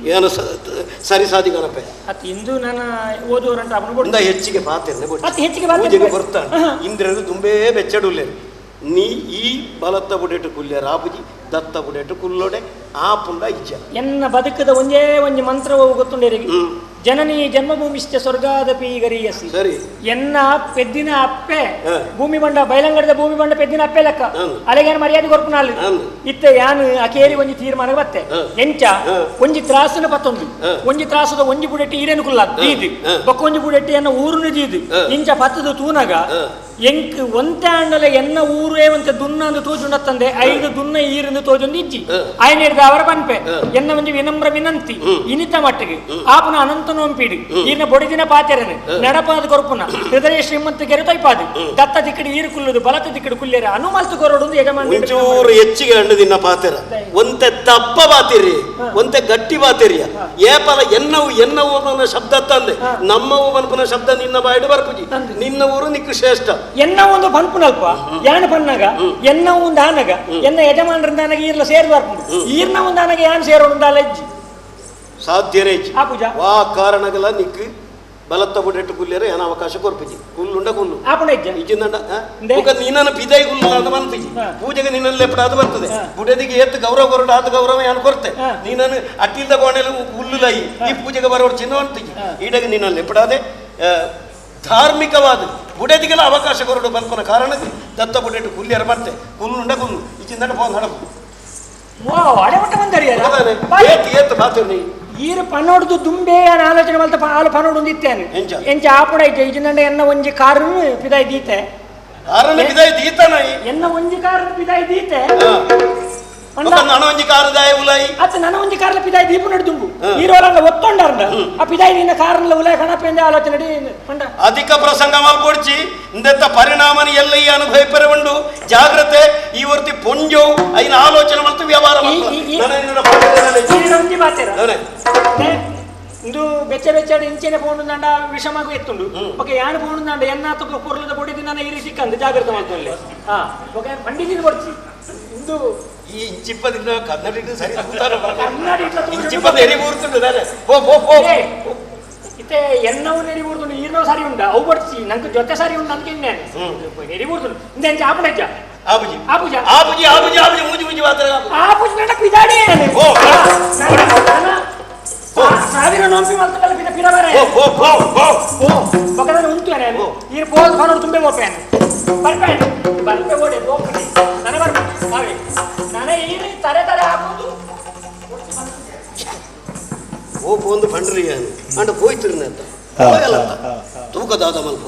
ಏನು ಸರಿ ಸಾಧಿ ಗಣಪೆ ಇಂದು ನಾನು ಓದುವರಂತ ಹೆಚ್ಚಿಗೆ ಪಾತಿರ್ನೆ ಪೂಜೆಗೆ ಬರ್ತಾನೆ ಇಂದ್ರರು ತುಂಬೇ ಬೆಚ್ಚಡುಲ್ಲೇರು ನೀ ಈ ಬಲತ್ತ ಬುಡೆಟು ಕುಲ್ಯ ರಾಬುಜಿ ದತ್ತ ಬುಡೆಟು ಕುಲ್ಲೊಡೆ ಆ ಪುಂಡ ಇಚ್ಛ ಎನ್ನ ಬದುಕದ ಒಂದೇ ಒಂಜಿ ಮಂತ್ರವು ಗೊತ್ತುಂಡೇರಿಗೆ ಜನನಿ ಜನ್ಮಭೂಮಿಶ್ಚ ಸ್ವರ್ಗಾದಪಿ ಗರೀಯಸಿ ಸರಿ ಎನ್ನ ಪೆದ್ದಿನ ಅಪ್ಪೆ ಭೂಮಿ ಬಂಡ ಬಯಲಂಗಡದ ಭೂಮಿ ಬಂಡ ಪೆದ್ದಿನ ಅಪ್ಪೆ ಲೆಕ್ಕ ಅಲೆಗೇನು ಮರ್ಯಾದೆ ಕೊರ್ಪುನಾಳು ಇತ್ತೆ ಯಾನು ಅಕೇರಿ ಒಂಜಿ ತೀರ್ಮಾನ ಬತ್ತೆ ಎಂಚ ಒಂಜಿ ತ್ರಾಸನ ಪತ್ತೊಂದು ಒಂಜಿ ತ್ರಾಸದ ಒಂಜಿ ಬುಡೆಟ್ಟಿ ಈರೇನು ಕುಲ್ಲ ದೀದು ಬೊಕ್ಕ ಒಂಜಿ ಬುಡೆಟ್ಟಿ ಎನ್ನ ಊರುನು ದೀದು ಇಂಚ ಪತ್ತದು ತೂನಗ ಎಂಕ್ ಒಂತೆ ಆಂಡಲ ಎನ್ನ ಊರೇ ಒಂತೆ ದುನ್ನ ಅಂದು ತೋಜುಂಡತ್ತಂದೆ ಐದು ದುನ್ನ ಈರಂದು ತೋಜೊಂದು ಇಜ್ಜಿ ಆಯನ ಹಿಡ್ದ ಅವರ ಪನ್ಪೆ ಎನ್ನ ಒಂಜಿ ವಿನಮ್ರ ವಿನಂತಿ ಇನಿತ ಮಟ್ಟಿಗೆ ಆಪನ ಅನಂತ ನೋಂಪಿಡು ಈರ್ನ ಬೊಡಿದಿನ ಪಾತೆರನು ನಡಪಾದ ಕೊರ್ಪುನ ಹೃದಯ ಶ್ರೀಮಂತ ಕೆರೆ ತೊಯ್ಪಾದು ದತ್ತ ದಿಕ್ಕಡಿ ಈರು ಕುಲ್ಲುದು ಬಲತ ದಿಕ್ಕಡಿ ಕುಲ್ಲೇರ ಅನುಮಲ್ತು ಕೊರಡು ಯಜಮಾನ ಒಂಚೂರು ಹೆಚ್ಚಿಗೆ ಹಣ್ಣು ದಿನ ಪಾತೆರ ಒಂತೆ ದಪ್ಪ ಬಾತಿರಿ ಒಂತೆ ಗಟ್ಟಿ ಬಾತಿರಿಯ ಏಪಲ ಎನ್ನವು ಎನ್ನವು ಅನ್ನೋ ಶಬ್ದ ತಂದೆ ನಮ್ಮವು ಪನ್ಪುನ ಶಬ್ದ ನಿನ್ನ ಬಾಯಿಡು ಬರ್ಪುಜಿ ನಿನ್ನ ಊರು ನಿಕ್ಕು ಶ್ರೇಷ್ಠ ಎನ್ನ ಒಂದು ಪನ್ಪುನಲ್ಪ ಯಾನು ಪನ್ನಾಗ ಎನ್ನ ಒಂದು ಆನಗ ಎನ್ನ ಯಜಮಾನರಿಂದ ಆನಗ ಈರ್ಲ ಸೇರು ಬರ್ಪುಂಡು ಈರ್ನ ಒಂದು ಆನಗ ಯಾನ್ ಸೇರೋಡು ಅಜ್ಜಿ ಸಾಧ್ಯನೇ ವಾ ಕಾರಣಗಳ ನಿಕ್ಕು ಬಲತ್ತ ಬುಡೆಟ್ಟು ಕುಲ್ಲೇರ ಏನ ಅವಕಾಶ ಕೊರ್ಪಿಜಿ ಕುಲ್ಲುಂಡ ಕುಲ್ಲು ಇಜ್ಜಿಂದಂಡ ನಿನ್ನನ್ನು ಪಿದೈ ಕುಲ್ಲು ಅಂತ ಮನ್ಪಿಜಿ ಪೂಜೆಗೆ ನಿನ್ನಲ್ಲಿ ಲೆಪ್ಪಡ ಅದು ಬರ್ತದೆ ಬುಡದಿಗೆ ಏತ್ತು ಗೌರವ ಕೊರಡು ಆತ ಗೌರವ ಯಾನು ಕೊರ್ತೆ ನೀನನ್ನು ಅಟ್ಟಿಲ್ದ ಕೋಣೆಯಲ್ಲಿ ಹುಲ್ಲುಲೈ ಈ ಪೂಜೆಗೆ ಬರೋಡು ಚಿನ್ನ ಅಂತಿಜಿ ಈಡಗೆ ನಿನ್ನಲ್ಲಿ ಲೆಪ್ಪಡಾದೆ ಧಾರ್ಮಿಕವಾದ ಬುಡದಿಗೆಲ್ಲ ಅವಕಾಶ ಕೊರಡು ಬಲ್ಪನ ಕಾರಣಕ್ಕೆ ದತ್ತ ಬುಡೆಟ್ಟು ಕುಲ್ಲೇರ ಬರ್ತೆ ಕುಲ್ಲುಂಡ ಕುಲ್ಲು ಇಚ್ಚಿಂದಂಡ ಫೋನ್ ಹಡಪು ಏತ್ತು ಬಾತೇನೆ ಈರು ಪನ್ನೊಡ್ದು ದುಂಬೆ ಆಲೋಚನೆ ಮಲ್ತ ಆಲು ಪನ್ನೊಡು ಇತ್ತೇನೆ ಎಂಚ ಆಪುಡ ಐತೆ ಇಜಿನಂಡ ಎನ್ನ ಒಂಜಿ ಕಾರು ಪಿದಾಯಿ ದೀತೆ ಕಾರನ್ನು ಪಿದಾಯಿ ದೀತನ ಎನ್ನ ಒಂಜಿ ಕಾರು ಪಿದಾಯಿ ದೀತೆ ನನ ಒಂಜಿ ಕಾರು ದಾಯ ಉಲಾಯಿ ಅತ್ತ ನನ ಒಂಜಿ ಕಾರ್ಲ ಪಿದಾಯಿ ದೀಪು ನಡು ದುಂಬು ಈರೋಲಂಗ ಒತ್ತೊಂಡಾರಂಡ ಆ ಪಿದಾಯಿ ನಿನ್ನ ಕಾರನ್ಲ ಉಲಾಯಿ ಕಣಪೆಂದ ಆಲೋಚನೆ ಪಂಡ ಅಧಿಕ ಪ್ರಸಂಗ ಮಲ್ಪೊಡ್ಚಿ ಇಂದೆತ್ತ ಪರಿಣಾಮನ ಎಲ್ಲ ಈ ಅನುಭವಿಪರೆ ಉಂಡು ಜಾಗ್ರತೆ ಈ ವರ್ತಿ ಪೊಂಜೋ ಐನ ಆಲೋಚನೆ ಮಲ್ತು ವ್ಯವಹಾರ ಒಂಜಿ ಬಾತೆರ ಇಂದು ಬೆಚ್ಚ ಬೆಚ್ಚಾಡು ಇಂಚೆನೆ ಪೋಂಡುಂಡ ವಿಷಮಗೂ ಎತ್ತುಂಡು ಓಕೆ ಯಾನು ಪೋಂಡುಂಡ ಎನ್ನಾತ ಪೊರ್ಲದ ಪೊಡಿ ದಿನ ಈ ಸಿಕ್ಕಂದು ಜಾಗ್ರತೆ ಮಾಡ್ಕೊಳ್ಳಿ ಹಾ ಓಕೆ ಪಂಡಿತಿನ ಕೊಡ್ಚಿ ಇಂದು ಈ ಇಂಚಿಪ್ಪದಿಂದ ಕನ್ನಡಿಗೆ ಸರಿ ಇಂಚಿಪ್ಪದ ಎರಿ ಊರ್ತುಂಡು ಪೋ ಪೋ ಪೋ ಇತ್ತೆ ಎನ್ನವು ನೆರಿ ಊರ್ತುಂಡು ಈರ್ನವು ಸರಿ ಉಂಡ ಅವು ಬಡ್ಚಿ ನಂಗೆ ಜೊತೆ ಸರಿ ಉಂಡು ಅಂತ ಇನ್ನೇನು ನೆರಿ ಊರ್ತುಂಡು ಇಂದ ಎಂಚ ಆಪುಣಜ್ಜ ಆಬುಜಿ ಆಬುಜಿ ಆಬುಜಿ ಆಬುಜಿ ಆಬುಜಿ ಮೂಜಿ ಮೂಜಿ ಮಾತ್ರ ಆಬುಜಿ ನಡ ಪಿದಾಡೆ ಸಾವಿರ ನೋಂಪಿ ಮಲ್ತಕಲ್ಲ ಪಿದ ಪಿರಬರ ಓ ಓ ಓ ಓ ಬಕದನ ಉಂಟು ನಾನು ಈರ್ ಪೋದ ಫಾನೋಡು ತುಂಬೆ ಓಪೇನು ಬರ್ಪೇನು ಬರ್ಪೆ ಓಡೆ ಓಪನಿ ನನ ಬರ್ಪೆ ಬಾವಿ ನನ ಈರ್ ತರೆ ತರೆ ಹಾಕುದು ಓ ಪೋಂದು ಪಂಡ್ರಿ ನಾನು ಅಂಡ ಪೋಯ್ತಿರ್ನೆ ಅಂತ ಹೋಯಲ್ಲ ತೂಕದಾದ ಮಲ್ಪ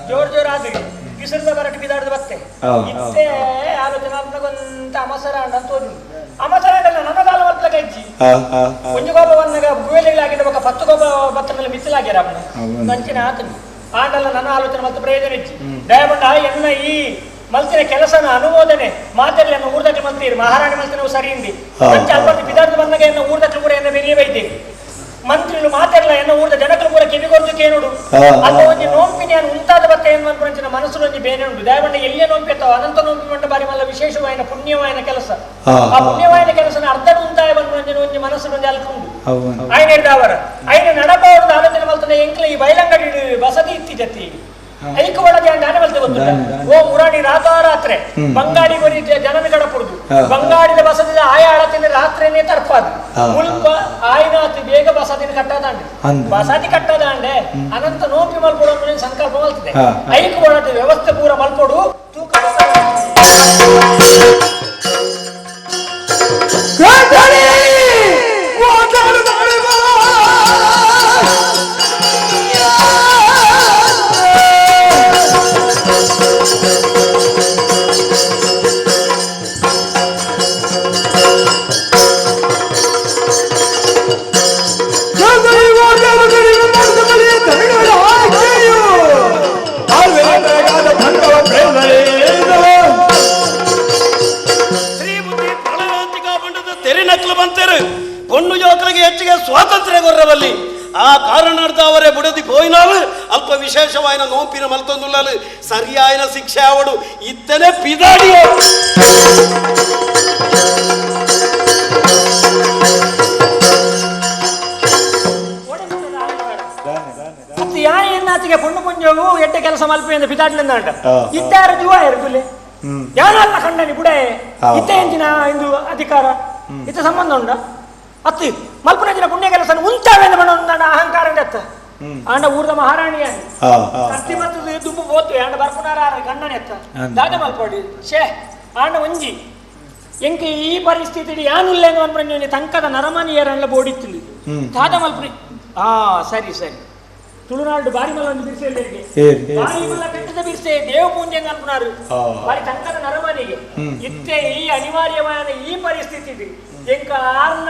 ಜೋರ್ ಜೋರ್ ಆದ್ರಿ ಬಿಸಿಲದ ಬರಟ್ ಬಿದಾಡ್ದು ಬತ್ತೆ ಇತ್ತೆ ಆಲೋಚನೆ ಆತ್ಮಗೊಂತ ಅಮಸರ ಅಂಡ ಅಂತ ತೋಜು ಅಮಸರ ಅಂಡಲ್ಲ ನನ್ನ ಕಾಲ ಮಲ್ಪಲಕ ಇಜ್ಜಿ ಒಂಜಿ ಕೋಪ ಬಂದಾಗ ಗುವೆಲಿಗಳಾಗಿದ್ದ ಬೊಕ್ಕ ಪತ್ತು ಗೊಬ್ಬ ಬತ್ತನಲ್ಲಿ ಮಿತ್ತಲಾಗ್ಯಾರ ಅವನು ನಂಚಿನ ಆತನು ಆಂಡಲ್ಲ ನನ್ನ ಆಲೋಚನೆ ಮತ್ತು ಪ್ರಯೋಜನ ಇಚ್ಚಿ ದಯಮಂಡ ಎನ್ನ ಈ ಮಲ್ತಿನ ಕೆಲಸನ ಅನುಮೋದನೆ ಮಾತೆಲ್ಲ ಎನ್ನ ಊರ್ದಕ್ಕೆ ಮಲ್ತೀರಿ ಮಹಾರಾಣಿ ಮಲ್ತಿನವು ಸರಿ ಇಂದಿ ಮಂಚ ಅಲ್ಪರ್ತಿ ಪಿದಾರ್ದು ಬಂದಾಗ ಎನ್ನ ಊರ್ದಕ್ಕೆ ಪೂರ ಎನ್ನ ಬೆರಿಯ ಬೈತೀರಿ ಮಂತ್ರಿಲು ಮಾತೆಲ್ಲ ಎನ್ನ ಊರ್ದ ಜನಕಲು ಪೂರ ಕಿವಿ ಕೊರ್ದು ಕೇನುಡು ಅಲ್ಲ ಒಂಜಿ ನೋಂಪಿನ ಯಾನ್ ಉಂತಾದ ಬತ್ತ ಏನು ಅನ್ಕೊಂಚಿನ ಮನಸ್ಸು ಒಂಜಿ ಬೇನೆ ಉಂಡು ದಯಮಂಡ ಎಲ್ಲಿಯ ನೋಂಪೆತ್ತೋ ಅನಂತ ನೋಂಪಿ ಮಂಡ ಬಾರಿ ಮಲ್ಲ ವಿಶೇಷವಾಯಿನ ಪುಣ್ಯವಾಯಿನ ಕೆಲಸ ಆ ಪುಣ್ಯವಾಯಿನ ಕೆಲಸನ ಅರ್ಧ ಉಂತಾಯ ಬಂದು ಒಂಜಿ ಮನಸ್ಸು ಒಂಜಿ ಅಲ್ಕುಂಡು ఆయన ಹಿಡ್ದಾವರ ఆయన ನಡಪವರದ ಆಲೋಚನೆ ಮಲ್ತನ ಎಂಕ್ಲ ಈ ಬೈಲಂಗಡಿ ಬಸದಿ ಇತ್ತಿ ಜತಿ ಐಕು ಒಳಗೆ ದಾನೆ ಮಲ್ತೆ ಗೊತ್ತಿಲ್ಲ ಓ ಮುರಾಣಿ ರಾತ್ರಾತ್ರೆ ಬಂಗಾಡಿ ಬರಿ ಜನನ ಕಡಪುಡುದು ಬಂಗಾಡಿದ ಬಸದಿದ ಆಯ ಅಳತಿನ ರಾತ್ರಿನೇ ತರ್ಪಾದು ಮುಲ್ಪ ಆಯ್ನಾತಿ ಬೇಗ ಬಸದಿನ ಕಟ್ಟದಾಂಡೆ ಬಸದಿ ಕಟ್ಟದಾಂಡೆ ಅನಂತ ನೋಪಿ ಮಲ್ಪೊಡು ಅನ್ನೋ ಸಂಕಲ್ಪ ಮಲ್ತದೆ ಐಕು ಒಳದ ವ್ಯವಸ್ಥೆ ಪೂರ ಮಲ್ಪೊಡು ತೂಕ ಪೊಣ್ಣು ಜೋಕರಿಗೆ ಹೆಚ್ಚಿಗೆ ಸ್ವಾತಂತ್ರ್ಯ ಗೊರ್ರವಲ್ಲಿ ಆ ಕಾರಣಾರ್ಥ ಅವರೇ ಬುಡದಿ ಪೋಯಿನಾಲು ಅಲ್ಪ ವಿಶೇಷವಾಯಿನ ನೋಂಪಿನ ಮಲ್ತೊಂದುಳ್ಳಲು ಸರಿಯಾಯಿನ ಶಿಕ್ಷೆ ಅವಡು ಇತ್ತನೆ ಪಿದಾಡಿಯೋ ಯಾರು ಎನ್ನಾತಿಗೆ ಪೊಣ್ಣು ಪುಂಜವು ಎಡ್ಡೆ ಕೆಲಸ ಮಲ್ಪೆಯಿಂದ ಪಿದಾಡ್ಲಿಂದ ಇತ್ತಾರ ಜೀವ ಇರುಗುಲೆ ಯಾರಲ್ಲ ಕಂಡನಿ ಬುಡೆ ಇತ್ತ ಎಂಚಿನ ಇಂದು ಅಧಿಕಾರ ಇತ್ತ ಸಂಬಂಧ ಉಂಡ ಅತ್ತಿ ಮಲ್ಪನಜಿನ ಪುಣ್ಯ ಕೆಲಸ ಉಂತಾವೆಂದು ಬಣ್ಣ ಅಹಂಕಾರ ಅತ್ತ ಆಂಡ ಊರ್ದ ಮಹಾರಾಣಿಯ ಕತ್ತಿ ಮತ್ತು ದುಂಬು ಬೋತು ಆಂಡ ಬರ್ಪುನಾರ ಗಂಡನೆ ಎತ್ತ ದಾದ ಮಲ್ಪಡಿ ಶೇ ಆಂಡ ಒಂಜಿ ಎಂಕ ಈ ಪರಿಸ್ಥಿತಿ ಯಾನುಲ್ಲೇನು ಅನ್ಪಂಜಿ ತಂಕದ ನರಮಾನಿಯರಲ್ಲ ಬೋಡಿತ್ತಿಲ್ಲ ದಾದ ಮಲ್ಪಡಿ ಆ ಸರಿ ಸರಿ ತುಳುನಾಡು ಬಾರಿ ಮಲ್ಲ ಒಂದು ಬಿರ್ಸೆ ಬಾರಿ ಮಲ್ಲ ಪೆಟ್ಟದ ಬಿರ್ಸೆ ದೇವ ಪೂಂಜೆ ಅನ್ಪುನಾರು ಬಾರಿ ತಂಕದ ನರಮಾನಿಗೆ ಇತ್ತೆ ಈ ಅನಿವಾರ್ಯವಾದ ಈ ಪರಿಸ್ಥಿತಿ ಎಂಕ ಆರ್ನ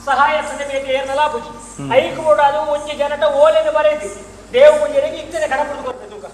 ಸಹಾಯ ಸಂಗತಿ ಏರ್ನಲಾ ಪೂಜಿ ಐಕು ಬೋಡು ಅದು ಒಂಜಿ ಜನಟ ಓಲೆನ ಬರೆದಿ ದೇವ ಪೂಂಜೆಗೆ ಇತ್ತನೆ ಕಡಪುಡು ಕೊಡ್ತದೆ ತೂಕ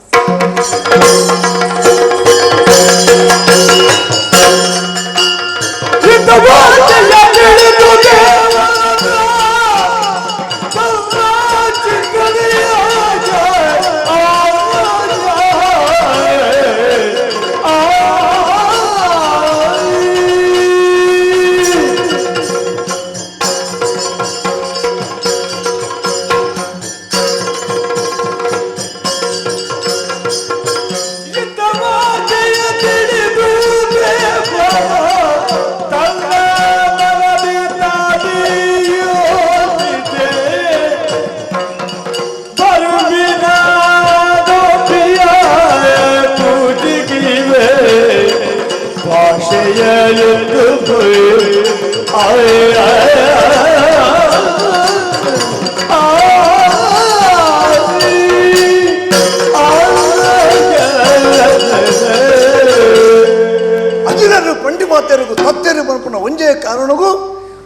ಅಜಿಲರು ಪಂಡಿ ಮಾತೆರಿಗೂ ತತ್ತೆರು ಪನ್ಪುನ ಒಂಜೇ ಕಾರಣಗೂ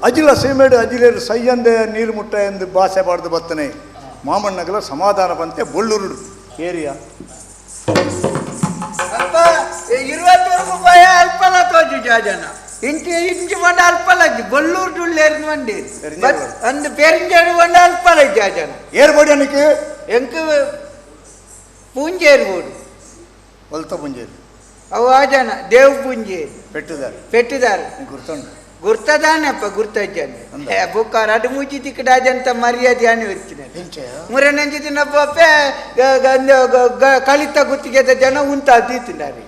ಅಜಿಲ ಸೀಮೆಡು ಅಜಿಲೇರು ಸೈಯಂದೆ ನೀರು ಮುಟ್ಟ ಎಂದು ಭಾಷೆ ಬಾರ್ದು ಬತ್ತನೆ ಮಾಮಣ್ಣಗಲ ಸಮಾಧಾನ ಬಂತೆ ಬೊಳ್ಳೂರುಡು ಏರಿಯಾ ಅಲ್ಪ ಇರುವತ್ತವರೆಗೂ ಭಯ ಅಲ್ಪಲ ತೋಜು ಜನ ಇಂಚಿ ಇಂಚಿ ಬಂಡ ಅಲ್ಪಲ ಬೊಳ್ಳೂರು ಡುಳ್ಳೇರು ಮಂಡಿ ಅಂದು ಪೆರಿಂಜೇರು ಬಂಡ ಅಲ್ಪಲ ಜನ ಏರ್ಬೋಡಿ ಅನ್ನಕ್ಕೆ ಎಂಕ್ ಪೂಂಜೇರು ಬೋಡು ಒಲ್ತ ಪೂಂಜೇರು ಅವು ಆ ಜನ ದೇವ್ ಪೂಂಜೇರು ಪೆಟ್ಟಿದ್ದಾರೆ ಪೆಟ್ಟಿದ್ದಾರೆ ಗುರ್ತುಂಡು ಗುರ್ತದಾನಪ್ಪ ಗುರ್ತಜ್ಜನ ಬುಕ್ಕ ರಡು ಮೂಜಿ ತಿಕ್ಕಡಾಜಂತ ಮರ್ಯಾದೆ ಅನಿ వచ్చిన ಮುರನಂಜಿ ದಿನಪ್ಪೆ ಕಲಿತ ಗುತ್ತಿಗೆದ ಜನ ಉಂತ ದೀತಿನಾರಿ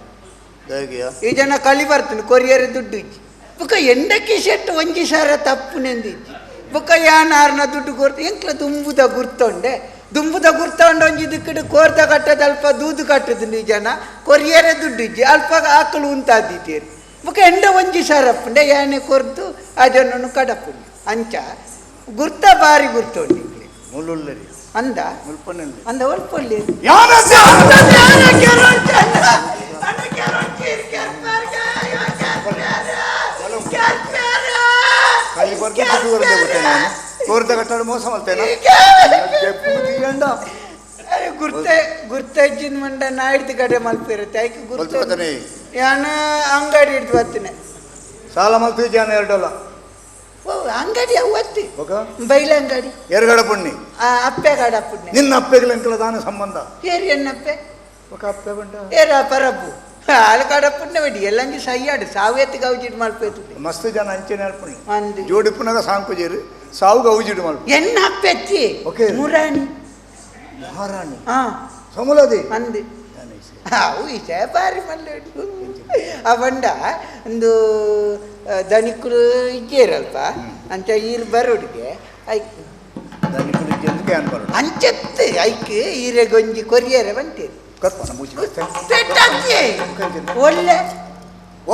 ಈ ಜನ ಕಲಿ ಬರ್ತೀನಿ ಕೊರಿಯರ್ ದುಡ್ಡು ಇಚ್ಚಿ ಬುಕ್ಕ ಎಂಡಕ್ಕೆ ಶೆಟ್ಟು ಒಂಜಿ ಸಾರ ತಪ್ಪು ನೆಂದಿಚ್ಚಿ ಬುಕ್ಕ ಯಾನಾರ್ನ ದುಡ್ಡು ಕೊರ್ತು ಎಂಕ್ಲ ದುಂಬುದ ಗುರ್ತೊಂಡೆ ದುಂಬುದ ಗುರ್ತೊಂಡು ಒಂಜಿ ದಿಕ್ಕಡು ಕೋರ್ದ ಕಟ್ಟದ ಅಲ್ಪ ದೂದು ಕಟ್ಟದು ಈ ಜನ ಕೊರಿಯರೇ ದುಡ್ಡು ಇಜ್ಜಿ ಅಲ್ಪ ಆಕಳು ಉಂತಾದೀತೀರಿ ಬುಕ್ಕ ಎಂಡ ಒಂಜಿ ಸಾರಪ್ಪಂಡೆ ಯಾನೆ ಕೊರ್ದು ಆ ಜನನು ಕಡಪುಂಡು ಅಂಚ ಗುರ್ತ ಬಾರಿ ಗುರ್ತೊಂಡು ಮುಳ್ಳುಲ್ಲರಿ ಅಂದ ಮುಲ್ಪನಲ್ಲಿ ಅಂದ ಒಲ್ಪಲ್ಲಿ ಕಲಿ ಬರ್ದು ದುಡ್ಡು ಬರದೆ ಗೊತ್ತೇ ನಾನು. ಕೋರ್ದ ಕಟ್ಟಾಡು ಮೋಸ ಮಲ್ತೇನ ಗುರ್ತ ಗುರ್ತಜ್ಜಿನ ಮಂಡ ನಾಯ್ದು ಕಡೆ ಮಲ್ಪಿರುತ್ತೆ ಐಕೆ ಗುರ್ತ ಯಾನ ಅಂಗಡಿ ಹಿಡ್ದು ಬರ್ತೀನಿ ಸಾಲ ಮಲ್ತು ಜಾನ ಎರಡಲ್ಲ ಓ ಅಂಗಡಿ ಅವತ್ತಿ ಬೈಲ ಅಂಗಡಿ ಎರಗಡ ಪುಣ್ಣಿ ಅಪ್ಪೆ ಗಡ ಪುಣ್ಯ ನಿನ್ನ ಅಪ್ಪೆಗಳ ಎಂಕಲ ದಾನ ಸಂಬಂಧ ಏರಿ ಎನ್ನಪ್ಪೆ ఒక ಅಪ್ಪೆ ಬಂಡ ಏರ ಪರಬ್ಬು ಹಾಲು ಕಡ ಪುಣ್ಯ ಬಿಡಿ ಎಲ್ಲಂಜಿ ಸೈಯಾಡು ಸಾವೇತಿ ಗೌಜಿಡ್ ಮಲ್ಪೇತು ಮಸ್ತ್ ಜನ ಅಂಚೆನೆ ಅಲ್ಪುಣ್ಣಿ ಜೋಡಿಪುನಗ ಸಾಂಕುಜೇರು ಸಾವು ಗೌಜಿಡ್ ಮಲ್ಪ ಎನ್ನ ಅಪ್ಪೆತ್ತಿ ಓಕೆ ಮುರಾಣಿ ಮಹಾರಾಣಿ ಹಾ ಸಮುಲದಿ ಅಂದು ಅವು ವಿಷಯ ಬಾರಿ ಮಲ್ಲೇಡು ಆ ಬಂಡ ಒಂದು ದನಿಕುಲು ಇಜ್ಜೇರಲ್ಪ ಅಂಚ ಈರು ಬರೋಡಿಗೆ ಐಕ್ ದನಿಕುಲು ಇಜ್ಜೆಂದು can ಬರೋಡು ಅಂಚತ್ತು ಐಕ್ ಈರೆ ಗೊಂಜಿ ಕೊರಿಯರೆ ಬಂತೀರಿ ಒಳ್ಳೆ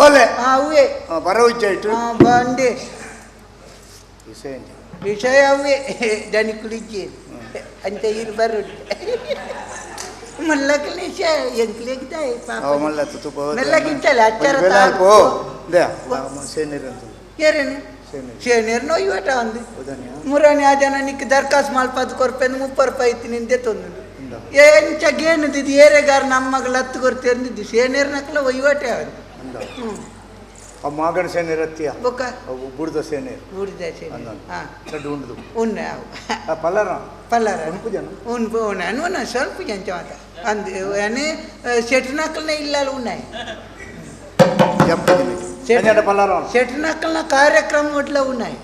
ಓಲೆ ಅವೇ ಬರೋ ಇಜ್ಜೆ ಇಟ್ಟು ಬಂಡೆ ವಿಷಯ ಅವೇ ದನಿಕುಲು ಇಜ್ಜೇರು ಅಂಚ ಈರು ಬರೋಡು ಮಲ್ಲಕಲಿ ಎಂಕ್ಲೆಗ್ದಾಯ್ ಪಾಪ ಮಲ್ಲ ತುಪ್ಪ ಮೆಲ್ಲಗಿಂಚಲ ಅಚ್ಚರ ಅಲ್ಪ they ಸೇನೀರ್ ಅಂತ ಏರೇನು ಸೇನೀರ್ ನೋಯ್ವಟ ಒಂದು ಮುರಾಣಿ ಆ ಜನ ನಿಕ್ ದರ್ಖಾಸ್ ಮಲ್ಪದ್ ಕೊರ್ಪೆಂದು 30 ರೂಪಾಯಿ ಇತ್ತು ನಿಂದೆ ತಂದು ಎಂಚ ಗೇನದಿದ್ದು ಏರೆಗಾರ ನಮ್ಮಗಳ ಹತ್ತು ಕೊರ್ತೆಂದಿದ್ದು ಸೇನೀರ್ ನಕಲ ಒಯ್ವಟೆ ಒಂದು ಆ ಮಾಗಣ ಸೇನೀರ್ ಅತ್ತಿಯ ಬೊಕ್ಕ ಬುಡ್ದ ಸೇನೀರ್ ಬುಡ್ದ ಸೇನೀರ್ ಹಾಂ ಲಡ್ಡು ಉಂಡುದು ಉಣ್ಣೆ ಅವು ಪಲ್ಲರ ಪಲ್ಲರ ಉಣ್ಪು ಜನ ಉಣ್ಪು ಉಣ್ಣೆ ಉಣ್ಣ ಸ್ವಲ್ಪ ಜಂಚ ಮಾತ ಅಂದು ಏನೇ ಶೆಟ್ನಕಲ್ನ ಇಲ್ಲ ಉಣ್ಣಾಯಿ ಶೆಟ್ನಕಲ್ನ ಕಾರ್ಯಕ್ರಮ ಒಟ್ಲ ಉಣ್ಣಾಯಿ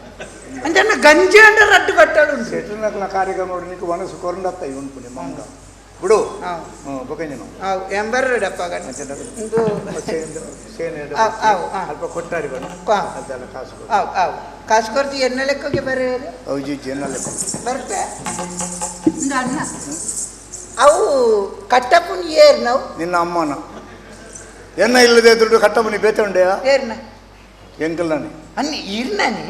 ಅಂಚ ಗಂಜಿ ಅಂಡ ರಡ್ಡು ಬಟ್ಟಾಳು ಉಂಟು ಶೆಟ್ನಕಲ್ನ ಕಾರ್ಯಕ್ರಮ ನೋಡಿ ಮನಸ್ಸು ಕೊರಂಡತ್ತ ಉಣ್ಪುನಿ ಮಂಗ ಬಿಡು ಬೊಕ್ಕಂಜನ ಅವು ಎಂಬರ್ರಡಪ್ಪ ಅಲ್ಪ ಕೊಟ್ಟಾರಿ ಬಣ್ಣ ಅದೆಲ್ಲ ಕಾಸು ಅವು ಅವು ಕಾಸು ಕೊಡ್ತಿ ಎನ್ನ ಲೆಕ್ಕಗೆ ಬರೆಯರು ಅವು ಜಿಜ್ಜಿ ಎನ್ನ ಲೆಕ್ಕ ಬರ್ತೆ ಅಣ್ಣ ಅವು ಕಟ್ಟಪ್ಪನ ಏರ್ ನಾವು ನಿನ್ನ ಅಮ್ಮನ ಎನ್ನ ಇಲ್ಲದೆ ದುಡ್ಡು ಕಟ್ಟಪ್ಪನಿ ಬೇತೆ ಉಂಡೆಯಾ ಏರ್ನ ಎಂಕಲ್ಲಾನೆ ಅನ್ನ ಇರ್ನಾನೆ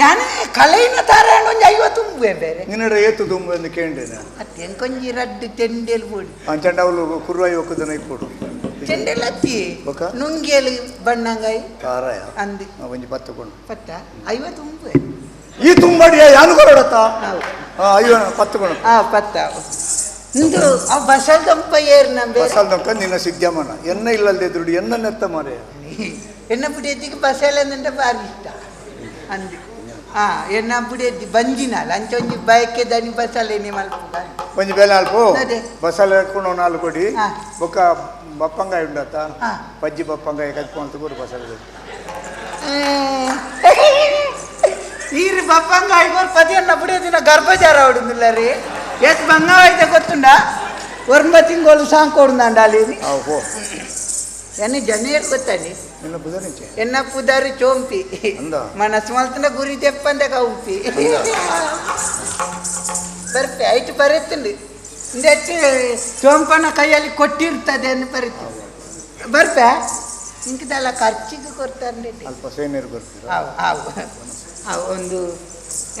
ಯಾನೇ ಕಲೆಯಿನ ತಾರಾಂಡ ಒಂಜಿ 50 ತುಂಬುವೆ ಬೇರೆ ನಿನ್ನಡ ಏತು ತುಂಬು ಎಂದು ಕೇಂದ್ರೇನೆ ಅತ್ತೆ ಎಂಕೊಂಜಿ ರಡ್ಡು ಚೆಂಡೆಲ್ ಬೋಡು ಅಂಚಂಡ ಅವಳು ಕುರ್ವಾಯಿ ಒಕ್ಕದನ ಇಪ್ಪೋಡು ಚೆಂಡೆಲ್ ಅತ್ತಿ ನುಂಗೇಲು ಬಣ್ಣಂಗಾಯಿ ತಾರಾಯ ಅಂದು ಒಂಜಿ 10 ಕೊಂಡು 10 50 ತುಂಬುವೆ ಈ ತುಂಬಡಿಯ ಯಾನು ಕೊರಡತ್ತ ಅಯ್ಯೋ 10 ಕೊಂಡು ಆ 10 ಇಂದು ಆ ಬಸಲ್ ದಂಪ ಏರ್ ನಂಬೆ ಬಸಲ್ ದಂಪ ನಿನ್ನ ಸಿದ್ಧಮನ ಎನ್ನ ಇಲ್ಲದೆ ದುಡ್ಡು ಎನ್ನ ನೆತ್ತ ಮಾರೆ ಎನ್ನ ಪುಡಿಯದ್ದಿಗೆ ಬಸಲ್ ಅಂದಂಟ ಬಾರಿ ಇಷ್ಟ ಅಂದು ಹಾ ಎನ್ನ ಪುಡಿಯದ್ದಿ ಬಂಜಿನಾಲ ಅಂಚ ಒಂಜಿ ಬಯಕೆ ದನಿ ಬಸಲೇನೆ ಮಲ್ಪ ಒಂಜಿ ಬೇಲೆ ಅಲ್ಪ ಬಸಲೆ ಹಾಕೊಂಡು 4 ಕೊಡಿ ಬೊಕ್ಕ ಬಪ್ಪಂಗಾಯಿ ಉಂಡತ್ತ ಪಜ್ಜಿ ಬಪ್ಪಂಗಾಯಿ ಕತ್ಕೊಂತ ಕೂಡ ಬಸಲೆ ಈರು ಬಪ್ಪಂಗಾಯಿ ಗೋರ್ ಪದಿಯನ್ನ ಪುಡಿಯದಿನ ಗರ್ಭಜಾರ ಹೊಡುದಿಲ್ಲ ರೀ ಎಸ್ ಬಂಗಾಯ್ತ ಗೊತ್ತುಂಡ ಒರ್ಮ ತಿಂಗಳು ಸಾಂಕೊಡುಂಡ ಅಲ್ಲಿ ಎನ್ನ ಜನ ಗೊತ್ತಾನೆ ಎನ್ನ ಪುದಾರು ಚೋಂಪಿ ಮನಸ್ಸು ಮಲ್ತನ ಗುರಿ ತೆಪ್ಪಂದ ಕೌಂಪಿ ಬರ್ಪೆ ಐಟು ಬರೆತ್ತುಂಡು ಇಂದೆಟ್ಟು ಚೋಂಪನ ಕೈಯಲ್ಲಿ ಕೊಟ್ಟಿರ್ತದೆ ಅಂತ ಬರುತ್ತೆ ಬರ್ಪೆ ಇಂಕದಲ್ಲ ಖರ್ಚಿಗೆ ಕೊಡ್ತಾರೆ ಅಲ್ಪ ಸೇನೀರು ಕೊಡ್ತೀರಾ ಅವು ಅವು ಅವು ಒಂದು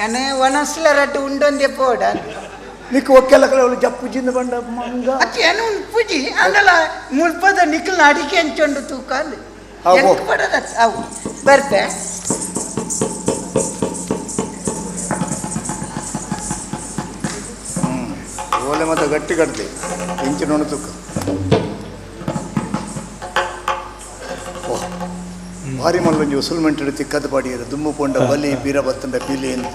ಎನೆ ಒಣಸ್ಲ ರಡ್ಡು ಉಂಡೊಂದೇ ಪೋಡ ನಿಕ್ ಒಕ್ಕೆಲ್ಲ ಕಡೆ ಅವಳು ಜಪ್ಪು ಜಿಂದ ಬಂಡ ಮಂಗ ಅತ್ತೆ ಏನು ಉಂಪುಜಿ ಅಂದಲ ಮುಲ್ಪದ ನಿಕ್ಲ ಅಡಿಕೆ ಅಂಚೊಂಡು ತೂಕ ಅಂದು ಎಂಕ್ ಪಡದ ಅವು ಬರ್ಪೆ ಓಲೆ ಮತ್ತೆ ಗಟ್ಟಿ ಕಟ್ದೆ ಇಂಚಿನ ತೂಕ ಭಾರಿ ಮಲ್ಲೊಂಜಿ ಉಸುಲ್ಮೆಂಟು ತಿಕ್ಕದ ಪಾಡಿಯರು ದುಮ್ಮು ಪೊಂಡ ಬಲಿ ಬೀರ ಬತ್ತಂಡ ಪಿಲಿ ಅಂತ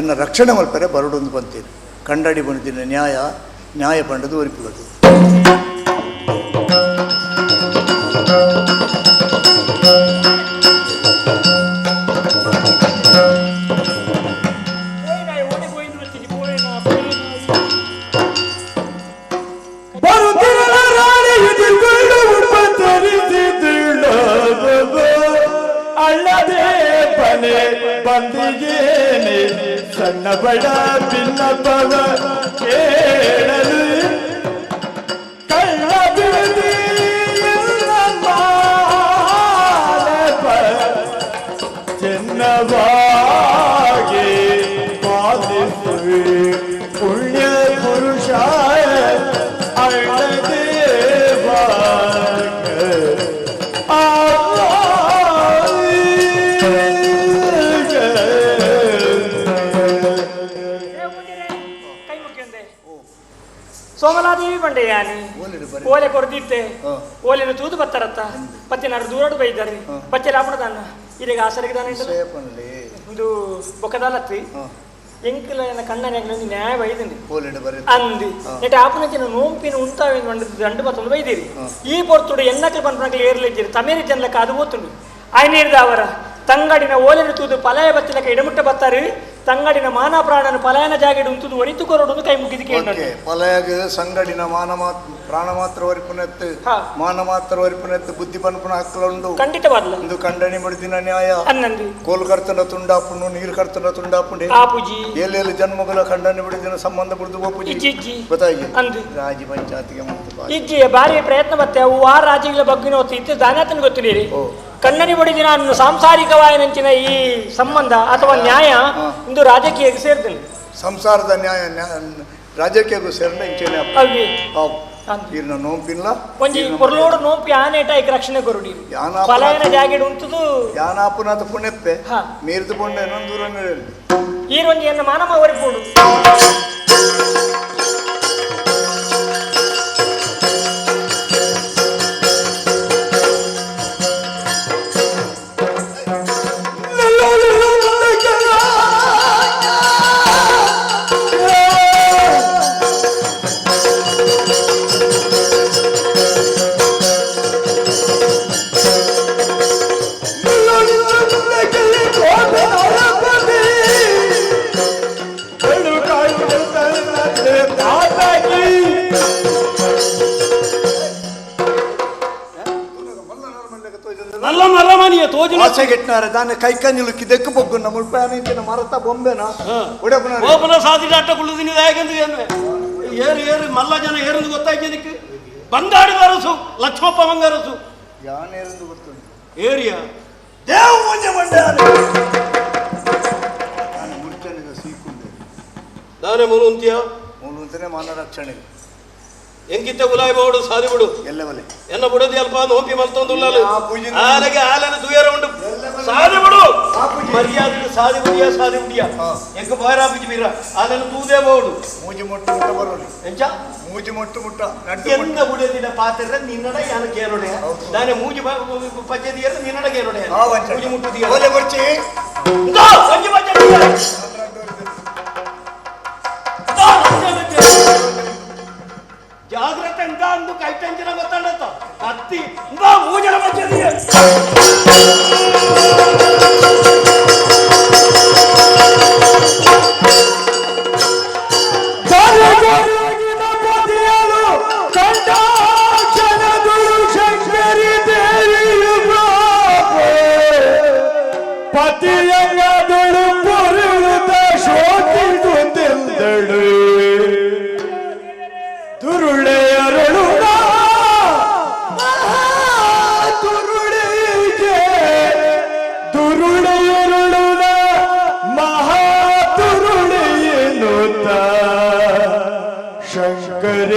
ಎನ್ನ ರಕ್ಷಣೆ ಮಲ್ಪರೆ ಬರಡೊಂದು ಬಂತೀರಿ ಕಂಡಾಡಿ ಬಂದಿನ ನ್ಯಾಯ ನ್ಯಾಯ ಪಂಡದು ಒರಿಪುಗದು ಬಂದಿಗೇನೆ ಸಣ್ಣ ಬಡ ಭಿನ್ನಪವ ಕೇಳಲು ಕಳ್ಳ ಬಿಡದಿ ಚೆನ್ನವಾಗಿ ಪಾಲಿಸುವೆ ಪುಣ್ಯ ಪುರುಷ ಅಳ್ಳದೇವ ಆ Somaladevi ಬಂಡೆ ಯಾನಿ ಓಲೆ ಕೊರ್ದಿತ್ತೆ ಓಲೆನು ತೂದು ಬತ್ತಾರತ್ತ ಪತ್ತೆ ನಾಡು ದೂರಡು ಬೈದಾರೆ ಪಚ್ಚೆ ಲಾಪುಣದಾನ ಇರೆಗ ಆಸರಿಗೆ ದಾನ ಒಂದು ಬೊಕ್ಕದಾಲತ್ತಿ ಎಂಕಲ ಕಣ್ಣನ ನ್ಯಾಯ ಬೈದಂడి ಅಂದಿ ನೆಟ್ ಆಪುನಂಚಿನ ನೋಂಪಿನ ಉಂತಾವೆ ದಂಡು ಬತ್ತೊಂದು ಬೈದಿರಿ ಈ ಪೊರ್ತುಡು ಎನ್ನಕ್ಲು ಪನ್ಪನಕ್ಲು ಏರ್ಲಿಜ್ಜಿರಿ ತಮೇರಿ ಜನಲಕ್ಕ ಅದು ಓತುಂಡು ಆಯ್ನೇರಿದ ಅವರ ತಂಗಡಿನ ಓಲೆನು ತೂದು ಪಲಾಯ ಬತ್ತಿಲಕ ಇಡಮುಟ್ಟ ಬತ್ತಾರೆ ತಂಗಡಿನ ಮಾನ ಪ್ರಾಣನ ಪಲಾಯನ ಜಾಗೆಡು ಉಂತುದು ಒರಿತು ಕೊರಡು ಕೈ ಮುಗಿದು ಕೇಳಿ ಪಲಾಯಗ ಸಂಗಡಿನ ಮಾನ ಪ್ರಾಣ ಮಾತ್ರ ವರಿಪುನೆತ್ತು ಮಾನ ಮಾತ್ರ ವರಿಪುನೆತ್ತು ಬುದ್ಧಿ ಪನ್ಪುನ ಹಕ್ಕಲುಂಡು ಖಂಡಿತವಾದ್ಲ ಇಂದು ಕಂಡನಿ ಮುಡಿದಿನ ನ್ಯಾಯ ಅನ್ನಂದಿ ಕೋಲು ಕರ್ತನ ತುಂಡಾಪುಂಡು ನೀರು ಕರ್ತನ ತುಂಡಾಪುಂಡು ಆಪುಜಿ ಎಲ್ಲೆಲ್ಲಿ ಜನ್ಮಗಳ ಕಂಡನಿ ಬಿಡಿದಿನ ಸಂಬಂಧ ಬಿಡ್ದು ಗೋಪುಜಿ ಇಜ್ಜಿ ಗೊತ್ತಾಗಿ ಅಂದು ರಾಜಿ ಪಂಚಾಯತಿಗೆ ಮತ್ತು ಇಜ್ಜಿ ಭಾರಿ ಪ್ರಯತ್ನ ಮತ್ತೆ ಅವು ಆ ರಾಜಿಗಳ ಬಗ್ಗಿನ ಹೊತ್ತು ಇತ್ತು ದಾನಾತನ ಗೊತ್ತಿರಿ ಕಣ್ಣನಿ ಬಡಿದಿನ ಅನ್ನು ಸಾಂಸಾರಿಕವಾಯನಂಚಿನ ಈ ಸಂಬಂಧ ಅಥವಾ ನ್ಯಾಯ ಇಂದು ರಾಜಕೀಯಕ್ಕೆ ಸೇರ್ತೀನಿ ಸಂಸಾರದ ನ್ಯಾಯ ರಾಜಕೀಯಕ್ಕೂ ಸೇರಿದ ಇಂಚೆನೆ ಈರ್ನ ನೋಂಪಿಲ್ಲ ಒಂಜಿ ಕೊರ್ಲೋಡು ನೋಂಪಿ ಆನೇಟ ಐಕ್ ರಕ್ಷಣೆ ಕೊರುಡಿ ಫಲಾಯನ ಜಾಗೆಡ್ ಉಂಟುದು ಯಾನಾಪುನಾಥ ಪುಣೆಪ್ಪೆ ಮೀರ್ದು ಪುಣ್ಯ ದೂರ ಈರೊಂಜಿ ಎನ್ನ ಮಾನಮ ಒರಿಪೋಡು ದಾನೆ ಕೈಕಂಜಿಲು ಕಿದೆಕ್ಕು ಬೊಗ್ಗುನ ಮುಲ್ಪಾನಿಂಚಿನ ಮರತ ಬೊಂಬೆನ ಒಡೆಪುನ ಓಪನ ಸಾಧಿಟ ಅಟ್ಟ ಕುಳ್ಳುದಿನಿ ದಾಯಕಂದು ಏನ್ವೆ ಏರು ಏರು ಮಲ್ಲ ಜನ ಏರಂದು ಗೊತ್ತಾಯ್ತು ಬಂಗಾಡಿದ ಅರಸು ಲಕ್ಷ್ಮಪ್ಪ ಬಂಗಾರಸು ಯಾನೇರಂದು ಗೊತ್ತುಂಟು ಏರಿಯಾ ದೇವ ಪೂಜೆ ಮಂಡೆ ನಾನು ಮುರ್ಚನಿಗ ಸೀಕುಂಡೆ ದಾನೆ ಮುನು ಅಂತೀಯ ಮೂಲು ಅಂತಾನೆ ಮಾನ ರಕ್ಷಣೆಗೆ ಎಂಕಿತ್ತ ಉಲಾಯ್ ಬೋಡು ಸಾದಿ ಬಿಡು ಎಲ್ಲವಲೆ ಎನ್ನ ಬುಡದಿ ಅಲ್ಪ ನೋಪಿ ಮಲ್ತೊಂದುಲ್ಲಾಲು ಆಲಗೆ ಆಲನ ತುಯರ ಉಂಡು ಸಾದಿ ಬಿಡು ಮರ್ಯಾದೆ ಸಾದಿ ಬಿಡಿಯ ಸಾದಿ ಬಿಡಿಯ ಎಂಕ ಬಾಯರಾ ಬಿಜಿ ಬೀರ ಆಲನ ತೂದೇ ಬೋಡು ಮೂಜಿ ಮೊಟ್ಟು ಮುಟ್ಟ ಬರೋಲಿ ಎಂಚ ಮೂಜಿ ಮೊಟ್ಟು ಮುಟ್ಟ ಎನ್ನ ಬುಡದಿನ ಪಾತ್ರ ನಿನ್ನಡ ಯಾನ ಕೇರೋಡೆ ದಾನೆ ಮೂಜಿ ಪಚ್ಚದಿಯರ ನಿನ್ನಡ ಕೇರೋಡೆ ಮೂಜಿ ಮುಟ್ಟುದಿಯ ಓಲೆ ಬರ್ಚಿ ಇಂದೋ ಒಂಜಿ ಪಚ್ಚದಿಯ ಜಾಗ್ರತೆ ಅಂತ ಅಂದು ಕೈಟಂಚಿನ ಗೊತ್ತಾಡತ್ತ ಕತ್ತಿ ಇಂದೋ ಮೂಜನ ಪಚ್ಚದಿಯ ಪತಿಯಂಗದಳು ಪೊರುಳುತ್ತ ಶೋಕಿಸುತ್ತಿದ್ದಳು ತುರುಳೆಯರಳು ತುರುಳಿಗೆ ತುರುಳೆಯರುಳು ಮಹಾ ತುರುಳೆಯನ್ನುತ್ತ ಶಂಕರ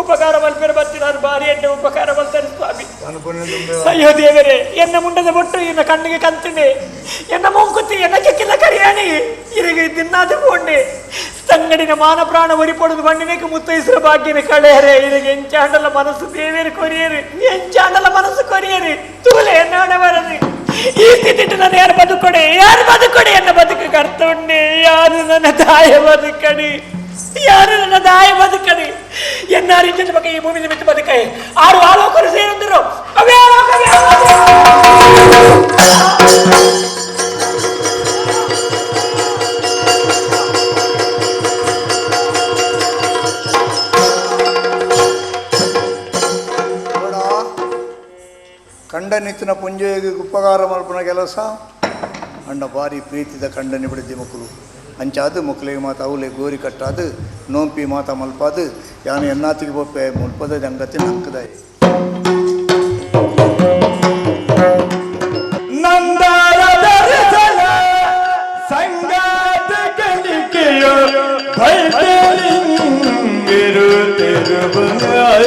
ಉಪಕಾರ ಮಲ್ಪೆರ ಬತ್ತಿನಾರು ಬಾರಿ ಎಡ್ಡೆ ಉಪಕಾರ ಮಲ್ತಾರೆ ಸ್ವಾಮಿ. ಅಯ್ಯೋ ದೇವರೇ, ಎನ್ನ ಮುಂಡದ ಬೊಟ್ಟು ಎನ್ನ ಕಣ್ಣಿಗೆ ಕಂತುಂಡೆ, ಎನ್ನ ಮೂಕುತ್ತಿ ಎನ್ನ ಕೆಕ್ಕಿಲ್ಲ ಕರಿಯಾಣಿ ಇರಿಗೆ ದಿನ್ನಾದ ಪೋಂಡೆ ತಂಗಡಿನ ಮಾನ ಪ್ರಾಣ ಒರಿಪೊಡದು ಬಂಡಿನೇಕ ಮುತ್ತೈಸರ ಭಾಗ್ಯನ ಕಳೆಯರೆ ಇರಿಗೆ ಎಂಚಾಂಡಲ ಮನಸ್ಸು ದೇವೇರು ಕೊರಿಯರು ಎಂಚಾಂಡಲ ಮನಸ್ಸು ಕೊರಿಯರು ತೂಲೆ ಎನ್ನಾಡ ಬರದು ಈ ಸ್ಥಿತಿ ನಾನು ಯಾರು ಬದುಕೊಡೆ ಯಾರು ಬದುಕೊಡೆ ಎನ್ನ ಬದುಕು ಕರ್ತುಂಡೆ ಯಾರು ನನ್ನ ತಾಯ ಬದುಕಡಿ ಯಾರು ನನ್ನ ತಾಯ ಬದುಕಡಿ ಎನ್ನಾರು ಇಂಚಿನ ಬಗ್ಗೆ ಈ ಭೂಮಿ ನಿಮಿತ್ತ ಬದುಕೈ ಆರು ಆಲೋಕರು ಸೇರಂದರು ಕಂಡನಿತ್ತಿನ ಪುಂಜೆಗೆ ಉಪಕಾರ ಮಲ್ಪನ ಕೆಲಸ ಅಣ್ಣ ಭಾರಿ ಪ್ರೀತಿದ ಕಂಡನಿ ಬಿಡಿದ್ದಿ ಮಕ್ಕಳು ಅಂಚಾದು ಮಕ್ಕಳಿಗೆ ಮಾತ ಅವಲೆ ಗೋರಿ ಕಟ್ಟಾದು ನೋಂಪಿ ಮಾತ ಮಲ್ಪಾದು ಯಾನು ಎನ್ನಾತಿಗೆ ಬೊಪ್ಪೆ ಮುಲ್ಪದ ಜಂಗತಿ ನಕ್ಕದಾಯಿ ನಂದರ ದರ್ಶನ ಸಂಗಾತ ಕಲಿಕೆಯೋ ಭೈತಲಿಂಗಿರು ತಿರುಬಾಯ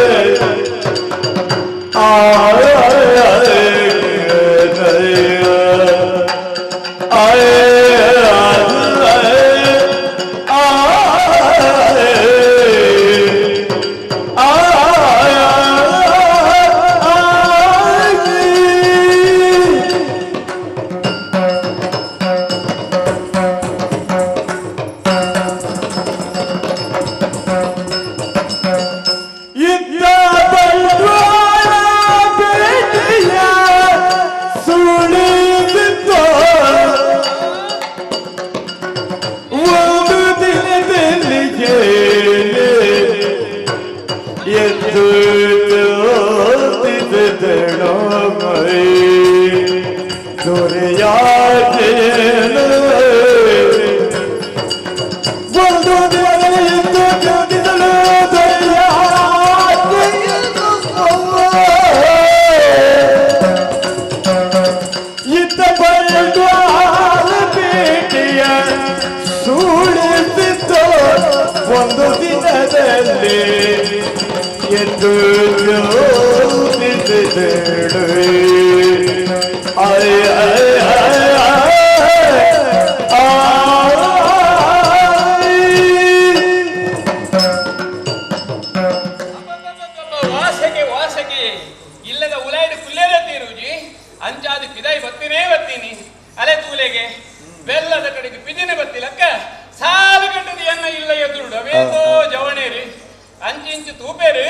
ಒಂದು ದಿನದಲ್ಲಿ ಎದ್ದು ವಾಸಗೆ ವಾಸಗೆ ಇಲ್ಲದ ಉಲಾಯ್ಡು ಕುಲ್ಲೇರ ತೀರುಜಿ ಅಂಚಾದು ಪಿದಾಯಿ ಬತ್ತೀನೇ ಬತ್ತೀನಿ ಅಲೆ ತೂಲೆಗೆ ಬೆಲ್ಲದ ಕಡೆಗೆ ಪಿದಿನೆ ಬತ್ತಿಲಕ್ಕ ಸಾಲು ಗಂಟದ ಎನ್ನ ಇಲ್ಲ ಎದುರುಡು ಅವೇತೋ ಜವಣೇರಿ ಅಂಚಿಂಚು ತೂಪೇರು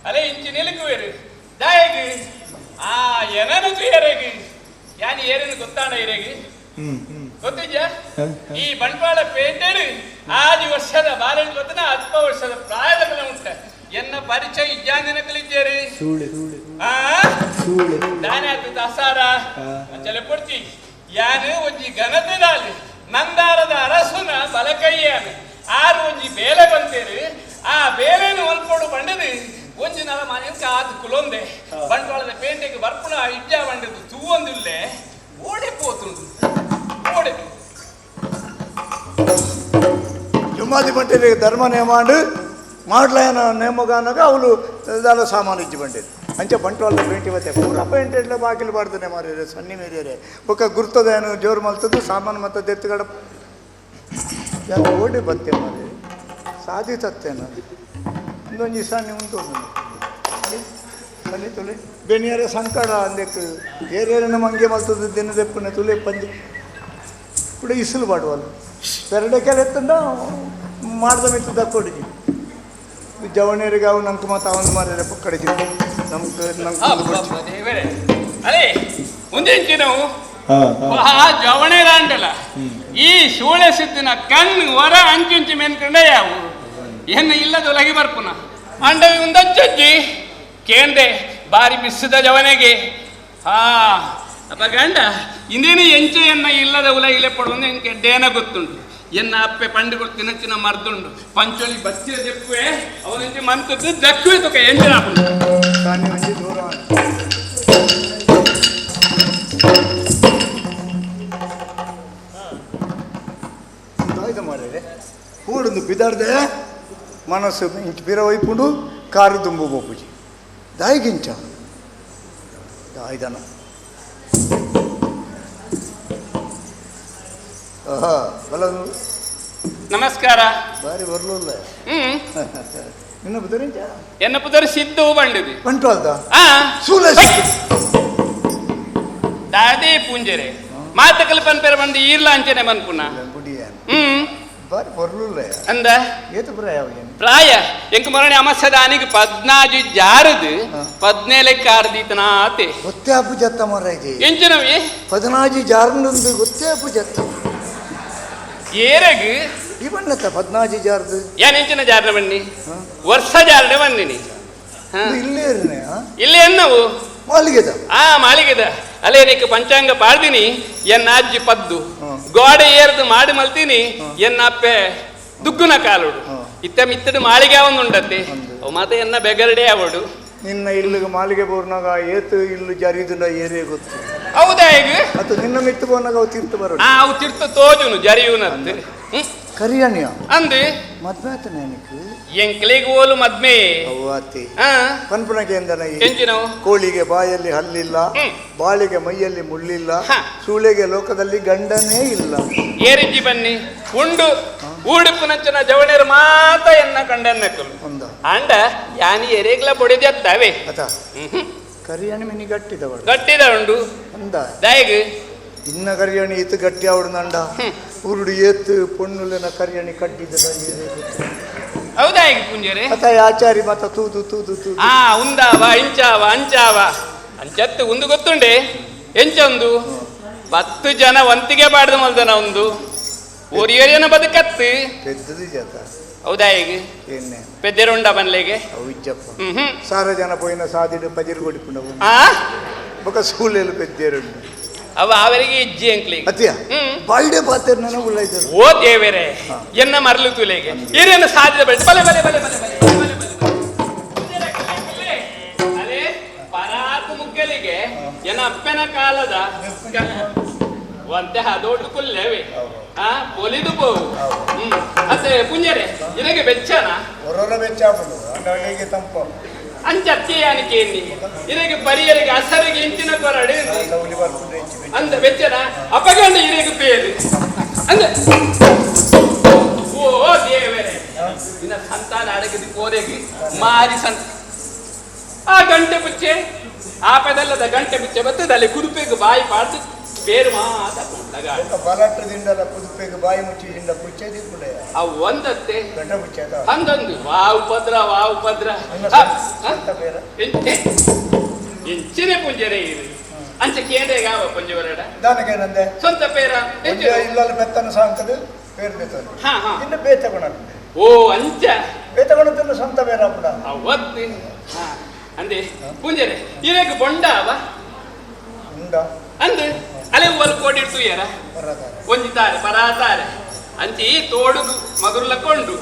ಅಲೆ ಇಂಚು ನಿಲುಕುವೇರು ದಾಯಗಿ ಆ ಎನನು ತುಯರೆಗಿ ಯಾನಿ ಏರೇನು ಗೊತ್ತಾಣ ಇರೇಗಿ ಗೊತ್ತಿದ್ಯಾ ಈ ಬಂಟ್ವಾಳ ಪೇಂಟೆಡು ಆದಿ ವರ್ಷದ ಬಾಲೆಂಟು ಗೊತ್ತನ ಅಲ್ಪ ವರ್ಷದ ಪ್ರಾಯದ ಕಲೆ ಉಂಟ ಎನ್ನ ಪರಿಚಯ ಇಜ್ಜಾಂದಿನ ಕಲಿದ್ದೇರಿ ದಾನೆ ಆತು ದಸಾರ ಅಂಚಲೆ ಪೊಡ್ತಿ ಯಾನು ಒಂಜಿ ಘನತೆದಾಲಿ ನಂದಾರದ ಅರಸುನ ಬಲಕೈಯಾನು ಆರು ಒಂಜಿ ಬೇಲೆ ಬಂತೇರು ಆ ಬೇಲೆನು ಒಲ್ಪೋಡು ಬಂಡದು ಒಂಜಿ ನಲ ಮನೆ ಕಾತು ಕುಲೊಂದೆ ಬಂಟ್ವಾಳದ ಪೇಂಟೆಗೆ ಬರ್ಪುಣ ಇಜ್ಜಾ ಬಂಡದು ತೂವೊಂದುಲ್ಲೆ ಓಡೆ ಪೋತುಂಡು ಓಡೆ ಜುಮಾದಿ ಬಂಟೆಗೆ ಧರ್ಮ ನೇಮಾಂಡು ಮಾಡ್ಲಯನ ನೇಮಗಾನಗ ಅವಳು ದಾಲ ಸಾಮಾನು ಇಜ್ಜಿ ಬಂಡೇರು ಅಂಚೆ ಬಂಟ್ವಾಳದ ಪೇಂಟಿ ಬತ್ತೆ ಪೂರ ಪೇಂಟೆಡ್ಲ ಬಾಗಿಲು ಬಾರ್ದನೆ ಮಾರಿರೆ ಸನ್ನಿ ಮೇರಿಯರೆ ಬೊಕ್ಕ ಗುರ್ತದೇನು ಜೋರು ಮಲ್ತದ್ದು ಸಾಮಾನು ಮತ್ತೆ ದೆತ್ತುಗಡ ಯಾಕೆ ಓಡಿ ಬತ್ತೆ ಮಾರಿ ಸಾಧಿ ತತ್ತೇನ ಇಂದೊಂಜಿ ಸಣ್ಣ ಉಂಟು ಸನ್ನಿ ತುಲೆ ಬೆನಿಯರೆ ಸಂಕಡ ಅಂದೆಕ್ ಏರೇನ ಮಂಗೆ ಮಲ್ತದ್ದು ದಿನದೆಪ್ಪನೆ ತುಲೆ ಪಂಜಿ ಕೂಡ ಇಸಲು ಬಾಡುವಲ್ಲ ಪೆರಡೆ ಕೆಲ ಎತ್ತಂದ ಮಾಡ್ದ ಮಿತ್ತು ದಕ್ಕೊಡಿಜಿ ಜವಣೇರಿಗೆ ಅವು ನಂಗೆ ಮಾತು ಅವನು ಮಾರಿರೆ ಪಕ್ಕಡಿಜಿ ನಮ್ಗೆ ನಂಗೆ ದೇವರೇ ಅದೇ ಮುಂದಿಂಚಿ ನಾವು ಆ ಜವಣೇರಾಂಡಲ ಈ ಸೂಳೆ ಸಿದ್ದಿನ ಕಣ್ಣು ಹೊರ ಅಂಚುಂಚಿ ಮೆನ್ಕಂಡ ಯಾವು ಎನ್ನು ಇಲ್ಲದ ಒಲಗಿ ಬರ್ಪುನ ಅಂಡವಿ ಒಂದಚ್ಚಜ್ಜಿ ಕೇಂದೆ ಬಾರಿ ಮಿಸ್ಸಿದ ಜವನೆಗೆ ಹಾ ಅಪ್ಪ ಗಂಡ ಇಂದೇನು ಎಂಚೆಯನ್ನ ಇಲ್ಲದ ಉಲಗಿಲೆ ಪಡುವಂದು ಎಂಕೆ ಡೇನ ಗೊತ್ತುಂಟು ಎನ್ನ ಅಪ್ಪೆ ಪಂಡು ಕೊಡ್ತಿನ ಚಿನ್ನ ಮರ್ದುಂಡು ಪಂಚೋಳಿ ಬಚ್ಚಿರ ಜಪ್ಪುವೆ ಅವನಂಚೆ ಮಂತದ್ದು ದಕ್ಕುವೆ ತುಕ ಎಂಚಿನ ಸಾನಿ ಒಂಜಿ ದೂರ ದಾಯ್ದ ಮಾರ್ರೆ ಕೂಡೊಂದು ಬಿದಾರ್ದೆ ಮನಸ್ಸು ಇಂಚು ಪಿರ ಒಯ್ಪುಂಡು ಕಾರು ದುಂಬು ಬೋಪುಜಿ ದಾಯಿಗಿಂಚ ದಾಯ್ದನ ಆಹಾ ಬಲ ನಮಸ್ಕಾರ ಬಾರಿ ಬರ್ಲಲ್ಲ ನಿನ್ನ ಬುದರಿಂಚ ಎನ್ನ ಪುದರ್ ಸಿದ್ದು ಬಂಡಿದೆ ಬಂಟ್ವಾಲ್ದ ಆ ಸೂಲ ದಾದೇ ಪೂಂಜರೆ ಮಾತಕಲ್ ಪನ್ಪೆರ ಬಂದು ಈರ್ಲ ಅಂಚನೆ ಬನ್ಪುನ ಗುಡಿಯ ಬಾರಿ ಬರಲಿಲ್ಲ ಅಂದ ಏತು ಪ್ರಾಯ ಪ್ರಾಯ ಎಂಕ್ ಮರಣೆ ಅಮಸದಾನಿಗೆ ಪದ್ನಾಜಿ ಜಾರದು ಪದ್ನೇಲಕ್ಕೆ ಆರ್ದೀತನಾತೆ ಗೊತ್ತೇ ಆಪು ಜತ್ತ ಮರ ಇದೆ ಎಂಚಿನವಿ ಪದ್ನಾಜಿ ಜಾರ್ನೊಂದು ಗೊತ್ತೇ ಆಪು ಜತ್ತ ಏರಗ್ ಈ ಬಣ್ಣತ್ತ ಪದ್ನಾಜಿ ಜಾರ್ದು ಏನ್ ಎಂಚಿನ ಜಾರನ ಬನ್ನಿ ವರ್ಷ ಜಾರನೆ ಬನ್ನಿನಿ ಇಲ್ಲೇ ಇರನೆ ಇಲ್ಲಿ ಎನ್ನವು ಮಾಲಿಗೆದ ಆ ಮಾಳಿಗೆದ ಅಲ್ಲೇ ಪಂಚಾಂಗ ಪಾಡ್ದಿನಿ ಎನ್ನ ಅಜ್ಜಿ ಪದ್ದು ಗೋಡೆ ಏರ್ದು ಮಾಡಿ ಮಲ್ತೀನಿ ಎನ್ನ ಅಪ್ಪೆ ದುಗ್ಗುನ ಕಾಲುಡು ಇತ್ತ ಮಿತ್ತಡು ಮಾಳಿಗೆ ಒಂದುಂಡತ್ತೆ ಅವು ಮಾತ ಎನ್ನ ಬೆಗರಡೆ ಅವಡು ನಿನ್ನ ಇಲ್ಲಿಗೆ ಮಾಲಿಗೆ ಬೋರ್ನಾಗ ಏತು ಇಲ್ಲು ಜರಿದುಂಡ ಏರೇ ಗೊತ್ತು ಹೌದಾ ಈಗ ಮತ್ತು ನಿನ್ನ ಮಿತ್ತು ಬೋರ್ನಾಗ ಅವು ತೀರ್ತು ಬರೋಡು ಆ ಅವು ತಿರ್ತು ತೋಜುನು ಜರಿಯುನತ್ತು ಕರಿಯಣ್ಯ ಅಂದು ಮದ್ವೆ ಆತ ನನಗೆ ಎಂಕ್ಲಿಗೆ ಓಲು ಮದ್ಮೆ ಅವ್ವಾತಿ ಆ ಪನ್ಪುನಗೆ ಎಂದನ ಈ ಎಂಚಿನವು ಕೋಳಿಗೆ ಬಾಯಲ್ಲಿ ಹಲ್ಲಿಲ್ಲ, ಬಾಳಿಗೆ ಮೈಯಲ್ಲಿ ಮುಳ್ಳಿಲ್ಲ, ಸೂಳೆಗೆ ಲೋಕದಲ್ಲಿ ಗಂಡನೇ ಇಲ್ಲ. ಏರಿಜ್ಜಿ ಬನ್ನಿ ಉಂಡು ಊಡುಪುನಂಚನ ಜವಣೇರು ಮಾತ ಎನ್ನ ಕಂಡನ್ನಕಲು ಒಂದ ಅಂಡ ಯಾನಿ ಎರೇಗ್ಲ ಬೊಡಿದೆತ್ತವೆ ಅತ ಕರಿಯಣಿ ಮಿನಿ ಗಟ್ಟಿದವಳು ಗಟ್ಟಿದ ಉಂಡು ಅಂದ ದಾಯಗ್ ಇನ್ನ ಕರಿಯಣಿ ಇತ್ತು ಗಟ್ಟಿ ಅವಡು ನಂಡ ಉರುಡು ಏತ್ತು ಪೊಣ್ಣುಲೆನ ಕರಿಯಣಿ ಕಟ್ಟಿದ ಹೌದಾ ಈಗ ಪುಂಜರೆ ಅತ ಆಚಾರಿ ಮಾತ ತೂದು ತೂದು ತೂದು ಆ ಉಂದಾವ ಇಂಚಾವ ಅಂಚಾವ ಅಂಚತ್ತು ಒಂದು ಗೊತ್ತುಂಡೆ ಎಂಚೊಂದು 10 ಜನ ವಂತಿಗೆ ಬಾಡ್ದ ಮಲ್ದನ ಒಂದು ಒರಿಯೊರಿಯನ ಬದುಕತ್ತು ಪೆದ್ದದು ಜಾತ ಹೌದಾ ಈಗ ಏನೇ ಪೆದ್ದೆರುಂಡ ಬನ್ಲೆಗೆ ಅವು ಇಜ್ಜಪ್ಪ ಹ್ಮ್ ಹ್ಮ್ ಸಾರ ಜನ ಪೋಯಿನ ಸಾದಿಡು ಪಜಿರು ಕೊಡಿಪುಂಡವು ಆ ಬೊಕ ಸೂಲೆಲು ಪೆದ್ದೇರುಂಡು ಅವ ಅವರಿಗೆ ಇಜ್ಜಿ ಅಂಕ್ಲಿಗೆ ಅತಿಯ ಹ್ಮ್ ಬಾಯ್ಡೆ ಪಾತೇರ್ ನನ್ನ ಉಳ್ಳೈದರು ಓ ದೇವರೇ ಎನ್ನ ಮರಲು ತುಲೆಗೆ ಏನೇನು ಸಾಧ್ಯತೆ ಬಳೆ ಬಲೆ ಬಲೆ ಬಲೆ ಬಲೆ ಬಲೆ ಬಲೆ ಬಲೆ ಬಲೆ ಅಲೆ ಪರಾಕು ಮುಗ್ಗಲಿಗೆ ಎನ್ನ ಅಪ್ಪನ ಕಾಲದ ಒಂತೆ ಹದೋಟು ಕುಲ್ಲೇವೆ ಆ ಪೊಲಿದು ಪೋವು ಹ್ಮ್ ಅತ್ತೆ ಪುಂಜರೆ ಇನಗೆ ಬೆಚ್ಚನ ಹೊರೊರ ಬೆಚ್ಚ ಆಪುಂಡು ಅಂಡಳಿಗೆ ತಂಪು ಅಂಚತ್ತಿ ಅನಿಕೆ ಎನ್ನಿ ಇನಗೆ ಪರಿಯರಿಗೆ ಅಸರಿಗೆ ಇಂಚಿನ ಕೊರಡು ಉಲಿ ಬರ್ಪುಂಡು ಹೆಚ್ಚು ಬೆಚ್ಚ. ಅಂದ ಬೆಚ್ಚನ ಅಪಗಂಡ ಇರೇಗು ಪೇರು ಅಂದ ಓ ದೇವರೇ ನಿನ್ನ ಸಂತಾನ ಅಡಗಿದ ಕೋರೆಗೆ ಮಾರಿ ಸಂತ ಆ ಗಂಟೆ ಪುಚ್ಚೆ ಆ ಪೆದಲ್ಲದ ಗಂಟೆ ಪುಚ್ಚೆ ಬತ್ತದಲ್ಲಿ ಕುದುಪೆಗೆ ಬಾಯಿ ಪಾಡ್ದು ಪೇರು ಮಾತ ಬೊಕ ಬಲಟ್ಟದಿಂಡಲ ಕುದುಪೆಗೆ ಬಾಯಿ ಮುಚ್ಚಿದಿಂದ ಪುಚ್ಚೆ ದಿಕ್ಕುಂಡಯ್ಯ ಅವು ಒಂದತ್ತೆ ಗಂಟೆ ಪುಚ್ಚೆ ಅದ ಅಂದೊಂದು ವಾ ಉಪದ್ರ ವಾ ಉಪದ್ರ ಅನ್ನ ಆ, ಸ್ವಂತ ಬೇರೆ ಎಂಚಿನ ಪುಂಜರೆ ಇರು ಅಂಚೆ ಕೇಂದ್ರೆಗಾವ ಪುಂಜವರಡ ದಾನಕೇನಂದೆ ಸ್ವಂತ ಪೇರ ಒಂಜೆ ಇಲ್ಲಲ್ಲಿ ಬೆತ್ತನ ಸಾಂಕದು ಪೇರು ಬೇತನು ಹಾ ಹಾ ಇನ್ನು ಬೇತಗುಣ ಓ ಅಂಚ ಬೇತಗುಣದನ್ನು ಸ್ವಂತ ಬೇರೆ ಆಪುಂಡ ಅವತ್ತು ಅಂದೆ ಪುಂಜರೆ ಇರೇಗ ಬೊಂಡ ಅವ ಉಂಡ ಅಂದ್ ಅಲೆ ಒಲ್ ಕೋಡಿಡ್ತು ಯಾರ ಬರದಾರೆ ಒಂಜಿ ತಾರೆ ಪರಾತಾರೆ ಅಂಚಿ ತೋಡುಗು ಮಗುರ್ಲಕೊಂಡು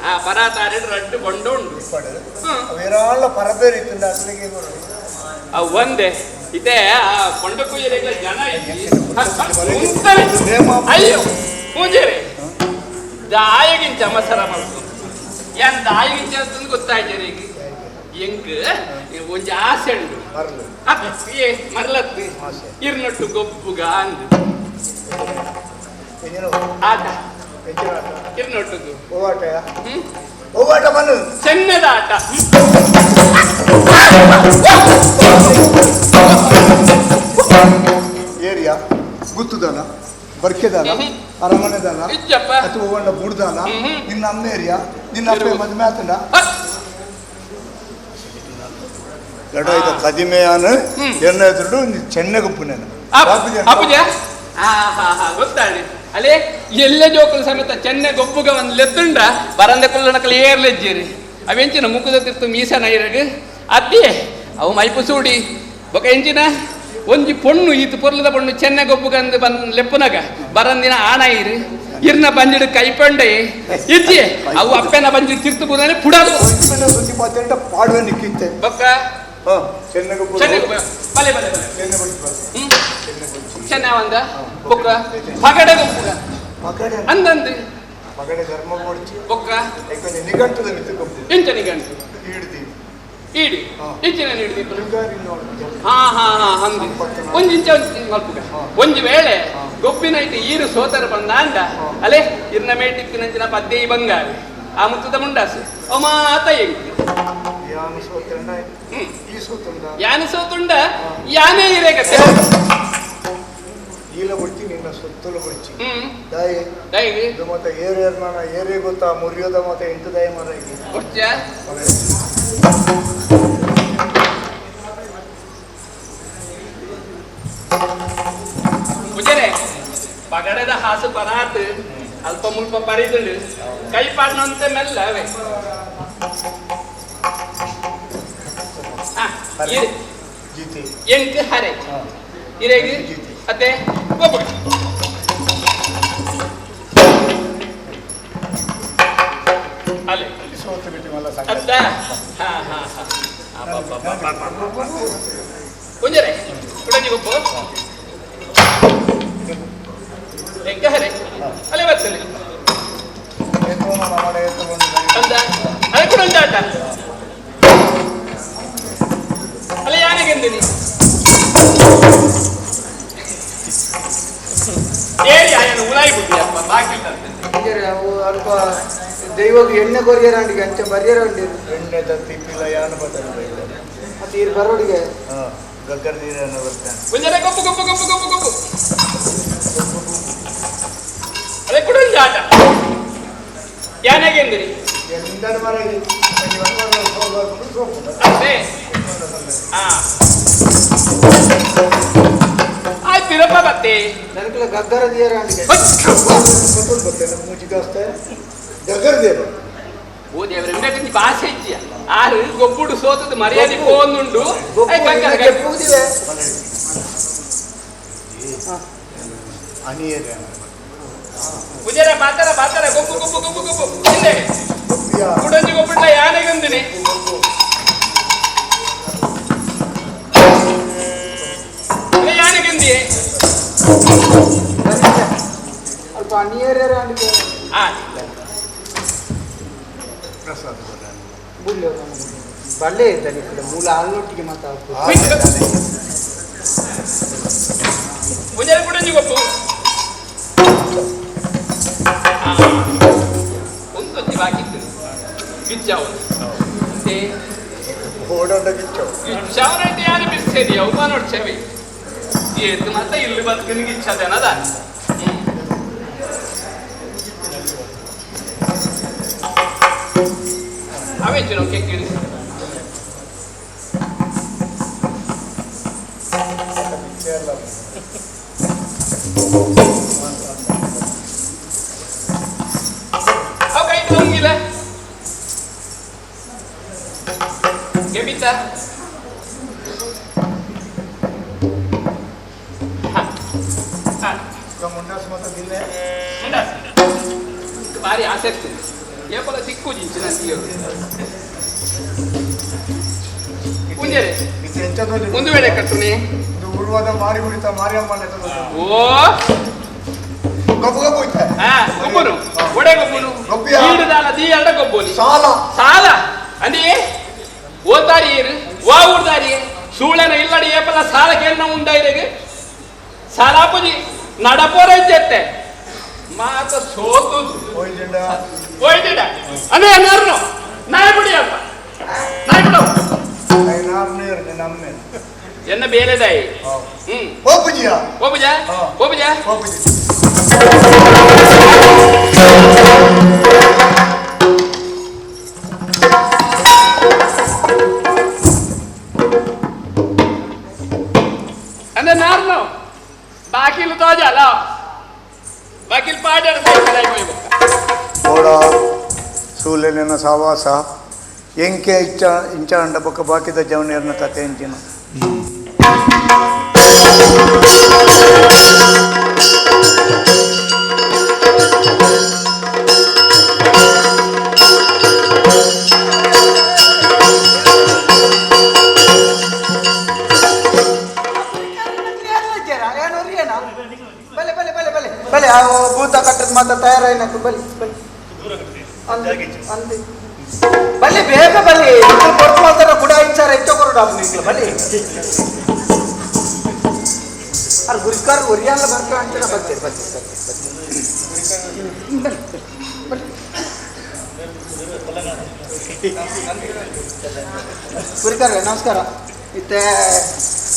ಆ ಪರಾತಾರೆ ರಡ್ಡು ಬೊಂಡ ಉಂಡು ಇಪ್ಪಡು ಹ್ಮ್. ಅವೇರಾಳ ಪರಬೇರು ಇತ್ತುಂಡ ಅಸಲಿಗೆ ಬರು ಅವು ಒಂದೇ ಇದೆ ಆ ಕೊಂಡ ಕುಯ್ಯರೆಲ್ಲ ಜನ ಇದ್ದಿ. ಉಂತಲೆ. ಅಯ್ಯೋ ಪೂಜೆರೆ ದಾಯಗಿಂಚ ಮಸರ ಮಲ್ತು ಏನ್ ದಾಯಗಿಂಚ ಅಂತಂದು ಗೊತ್ತಾಯ್ತಾರೆ ಈಗ ಎಂಕ್ ಒಂಜಿ ಆಸೆ ಉಂಡು ಮರಲು ಅತ್ ಏ ಮರ್ಲತ್ತು ಆಸೆ. ಇರ್ನೊಟ್ಟು ಗೊಬ್ಬುಗ ಅಂದು ಎಂಜಿನ ಆಟ ಎಂಜಿನ ಆಟ ಇರ್ನೊಟ್ಟುಗು ಓವಾಟಯ ಹ್ಮ್ ಓವಾಟ ಬನ್ನು ಚೆನ್ನದ ಆಟ ಏರಿಯಾ ಗುತ್ತುದಾನ ಬರ್ಕೆದಾನ ಹ್ಮ್. ಅರಮನೆದಾನ ಇಜ್ಜಪ್ಪ ಅಥವಾ ಓವಣ್ಣ ಬುಡ್ದಾನ ಹ್ಮ್. ನಿನ್ನ ಅಮ್ಮ ಏರಿಯಾ ನಿನ್ನ ಅಪ್ಪೆ ಮದ್ಮೆ ಆತಂಡ ಹತ್. ಲಡಾಯ್ದ ಕದಿಮೆಯಾನ ಎನ್ನ ಎದುರು ಚೆನ್ನಗುಪ್ಪು ನಾನು ಅಪ್ಪುಜ ಆ ಹಾ ಹಾ ಗೊತ್ತಾಳಿ ಅಲೆ ಎಲ್ಲೆ ಜೋಕುಲು ಸಮೇತ ಚೆನ್ನೆ ಗೊಬ್ಬುಗ ಒಂದು ಲೆತ್ತುಂಡ ಬರಂದೆ ಕುಲ್ಲಣಕಲ್ ಏರ್ಲೆಜ್ಜಿರಿ ಅವೆಂಚಿನ ಮುಖದ ತಿರ್ತು ಮೀಸನ ಇರಗ್ ಅತ್ತೆ ಅವು ಮೈಪು ಸೂಡಿ ಬೊಕ ಎಂಚಿನ ಒಂಜಿ ಪೊಣ್ಣು ಈತು ಪೊರ್ಲದ ಪೊಣ್ಣು ಚೆನ್ನೆ ಗೊಬ್ಬುಗಂದು ಬಂದ್ ಲೆಪ್ಪುನಗ ಬರಂದಿನ ಆಣ ಇರು ಇರ್ನ ಬಂಜಿಡು ಕೈಪಂಡೆ ಇಜ್ಜಿ ಅವು ಅಪ್ಪೆನ ಬಂಜಿಡು ತಿರ್ತು ಬುದಾನೆ ಪುಡದು ಸುದ್ದಿ ಪಾತ್ರೆ ಪಾಡುವ ನಿಕ್ಕಿತ್ತೆ ಬೊಕ್ಕ ಹಾ ಚೆನ್ನಗುಪ್ಪು ಚೆನ್ನೆ ಗೊಬ್ಬು ಬಲೆ ಬಲೆ ಬಲೆ ಚೆನ್ನ ಬೊಚ್ಚಿ ಹ್ಮ್ ಚೆನ್ನ ಒಂದ ಬೊಕ್ಕ ಪಗಡೆ ಗೊಬ್ಬುಗ ಪಗಡೆ ಅಂದಂದು ಪಗಡೆ ಧರ್ಮ ಕೊಡ್ಚಿ ಬೊಕ್ಕ ಯಾಕಂದ್ರೆ ನಿಘಂಟದ ಮಿತ್ತು ಗೊಬ್ಬು ಎಂಚ ನಿಘಂಟು ಹಿಡ್ದಿ ಈಡಿ ಹಾ. ಇಂಚಿನ ಹಿಡಿದಿ ಬಂಗಾರಿ ನೋಡು ಹಾ ಹಾ ಹಾ ಹಂದು ಒಂಜಿ ಇಂಚ ಒಂಜಿ ಮಲ್ಪುಗ ಒಂಜಿ ವೇಳೆ ಗೊಬ್ಬಿನ ಐತೆ ಈರು ಸೋತರ ಬಂದಾಂಡ ಅಲೆ ಇರ್ನ ಮೇಟಿತ್ತಿನಂಚಿನ ಪದ್ಯ ಈ ಬಂಗಾರಿ ಆ ಮುತ್ತದ ಮುಂಡಾಸು ಅವ ಮಾತ ಎಂಕ್ ಯಾನು ಸೋತಂಡ ಹ್ಮ್ ಈ ಸೋತಂಡ ಯಾನೆ ಸೋತುಂಡ ಯಾನೇ ಇರೇಗತ್ತೆ ಈಲ ಬಿಡ್ತಿ ನಿನ್ನ ಸುತ್ತಲು ಬಿಡ್ಚಿ ದಾಯಿ ದಾಯಿಗೆ ಇದು ಮತ್ತೆ ಏರೇರ್ ನಾನ ಏರೇ ಗೊತ್ತಾ ಮುರಿಯೋದ ಮತ್ತೆ ಎಂಟು ದಾಯಿ ಮರ ಕೊಡ್ತೀಯಾ ಪೂಜಾರೆ ಪಗಡೆದ ಹಾಸು ಪರಾತ್ ಅಲ್ಪ ಮುಲ್ಪ ಪರಿದುಂಡು ಕೈ ಪಾಡ್ನಂತೆ ಮೆಲ್ಲ ಅವೇ ಜೀತಿ ಎಂಕ್ ಹರೆ ಇರೇಗ್ ಅತ್ತೆ ಗೊಬ್ಬ ಅಲ್ಲೇ ಸೋತು ಬಿಟ್ಟು ಮಲ್ಲ ಅತ್ತ ಹಾ ಹಾ ಹಾ ಪೂಜಾರೆ ಕುಡಂಜಿ ಗೊಬ್ಬ ಎಂಕ ಹರೆ ಅಲ್ಲೇ ಬರ್ತೇನೆ ಅಂದ ಅದೇ ಕೂಡ ಒಂದು ಆಟ ಅಲ್ಲ ಯಾನೆಗೆಂದಿನಿ ಏರಿ ಆಯನ ಉಲಾಯಿ ಬುದ್ಧಿಯಪ್ಪ ಬಾಕಿ ಅವು ಅಲ್ಪ ದೈವಗ್ ಎಣ್ಣೆ ಕೊರಿಯರ ಅಂಡಿಗೆ ಅಂಚೆ ಬರ್ಯರ ಉಂಡಿ ಎಣ್ಣೆ ತಿಪ್ಪಿಲ್ಲ ಯಾನು ಬರ್ತಾನೆ ಮತ್ತೆ ಇರು ಬರೋಡಿಗೆ ಹಾ ಗಗ್ಗರ ನೀರನ್ನು ಬರ್ತಾನೆ ಮುಂಜಾನೆ ಗೊಪ್ಪು ಗೊಪ್ಪು ಗೊಪ್ಪು ಗೊಪ್ಪು ಗೊಪ್ಪು ಅದೇ ಕೂಡ ಒಂದು ಆಟ ಯಾನೆಗೆಂದಿರಿ ಎಂದರ ಮರಗಿ ಅದೇ ಹಾ ಆಯ್ತು ಇರಪ್ಪ ಬತ್ತೆ ನನಗೆಲ್ಲ ಗಗ್ಗರ ದಿಯರ ಅಂಡಿಗೆ ಮುಜಿಗಾಸ್ತೆ ಗಗ್ಗರ ದೇವ ಓ ದೇವರೇ ಇಂದಕ್ಕೆ ಭಾಷೆ ಇಜ್ಜಿಯ ಆರು ಗೊಬ್ಬುಡು ಸೋತದ ಮರ್ಯಾದೆ ಪೋಂದುಂಡು ಪೂದಿವೆ ಅನಿಯರೆ ಪೂಜಾರ ಬಾತರ ಬಾತರ ಗೊಬ್ಬು ಗೊಬ್ಬು ಗೊಬ್ಬು ಗೊಬ್ಬು ಹಿಂದೆ ಕುಡಂಜಿ ಗೊಬ್ಬುಡ್ಲ ಯಾನೆಗೊಂದಿನಿ ಯಾನೆಗೆಂದಿಯೇ ಅಲ್ಪ ಅನಿಯರ ಅಂಡಿಗೆ ಆ ಪ್ರಸಾದ ಬುಲ್ಲೆ ಬಲ್ಲೆ ಇದ್ದಾನೆ ಕೂಡ ಮೂಲ ಹಾಲ್ನೊಟ್ಟಿಗೆ ಮಾತಾಡ್ತು ಪೂಜಾರಿ ಕುಡಂಜಿ ಗೊಬ್ಬು ಒಂದು ಬಾಕಿ ಇತ್ತು ಗಿಜ್ಜಾವು ಅಂತೆ ಓಡಾಡ ಗಿಚ್ಚವು ಗಿಜ್ಜಾವನಂటే ಯಾರು ಬಿಸ್ಸೇದಿ ಅವು ನೋಡ್ಸೇವಿ ಏತು ಮತ್ತೆ ಇಲ್ಲಿ ಬದುಕಿನ ಗಿಚ್ಚದೇನದ ಅವೇ ಚಿನೋ ಕೇಳಿ ಅವು ಕೈ ತಂಗಿಲ್ಲ ಕೆಬಿತ ಮುಂಡಾಸ್ ಮತ್ತೆ ದಿಲ್ಲೆ ಭಾರಿ ಆಸಕ್ತಿ ಏಪಲ ಸಿಕ್ಕು ಜಿಂಚಿನ ಪುಂಜರೆ ಒಂದು ವೇಳೆ ಕಟ್ಟುನಿ ಇದು ಉಳುವಾದ ಮಾರಿ ಕುಡಿತ ಮಾರಿಯಮ್ಮ ಓ ಗೊಬ್ಬು ಗೊಬ್ಬು ಇತ್ತೆ ಹಾ ಗೊಬ್ಬನು ಒಡೆ ಗೊಬ್ಬನು ಗೊಬ್ಬಿಯ? ಈಡುದಾಲ ದೀ ಅಡ ಗೊಬ್ಬನಿ ಸಾಲ ಸಾಲ ಅಂದಿ ಓತಾರಿ ಏರು ವಾ ಊರ್ದಾರಿ ಸೂಳನ ಇಲ್ಲಡಿ ಏಪಲ ಸಾಲ ಕೇಳ್ನ ಉಂಡೈರೆಗೆ ಸಾಲಾಪುಜಿ ನಡಪೋರ ಇಜ್ಜೆತ್ತೆ ಮಾತ ಸೋತು ಹೋಯ್ಜಿಂಡ ಹೋಯ್ತಿಡ ಅಂದ್ರೆ ನರ್ನು ನಾಯಿ ಬಿಡಿಯಪ್ಪ ನಾಯಿ ಬಿಡು ನಾರ್ನೇರು ನಮ್ಮೆ ಎನ್ನ ಬೇರೆದಾಯಿ ಹೋಪುಜಿಯ ಹೋಗುಜ ಹೋಗುಜ ಹೋಪುಜಿ ಅಂದ್ರೆ ನಾರ್ನು ಬಾಕಿಲು ತೋಜಲ್ಲ ಬಾಕಿಲ್ ಪಾಡಾಡ ಓಡ ಸೂಲೆನ ಸಾವಾಸ ಎಂಕೆ ಇಚ್ಚ ಇಂಚ ಅಂಡ ಬೊಕ್ಕ ಬಾಕಿದ ಜವನೇರ್ನ ಕತೆ ಎಂಚಿನ ಬಲೆ ಬಲೆ ಬಲೆ ಬಲೆ ಬಲೆ ಆ ಭೂತ ಕಟ್ಟದ ಮಾತ ತಯಾರಾಯ್ನಕು ಬಲಿ ಬಲಿ ಅಂದೆ ಬಲೆ ಬೇಗ ಬಲಿ ಕೊಡ್ತು ಮಾತಾಡ ಕೂಡ ಐದು ಸಾವಿರ ಹೆಚ್ಚು ಕೊರಡು ನಿಂಗೆ ಬಲಿ ಅಲ್ಲಿ ಗುರಿಕಾರ ಒರಿಯಲ್ಲ ಬರ್ತಾ ಅಂತ ಬರ್ತೀರಿ ಬರ್ತೀರಿ ಬರ್ತೀರಿ ಬಲಿ ಗುರಿಕಾರ ನಮಸ್ಕಾರ ಇತ್ತೆ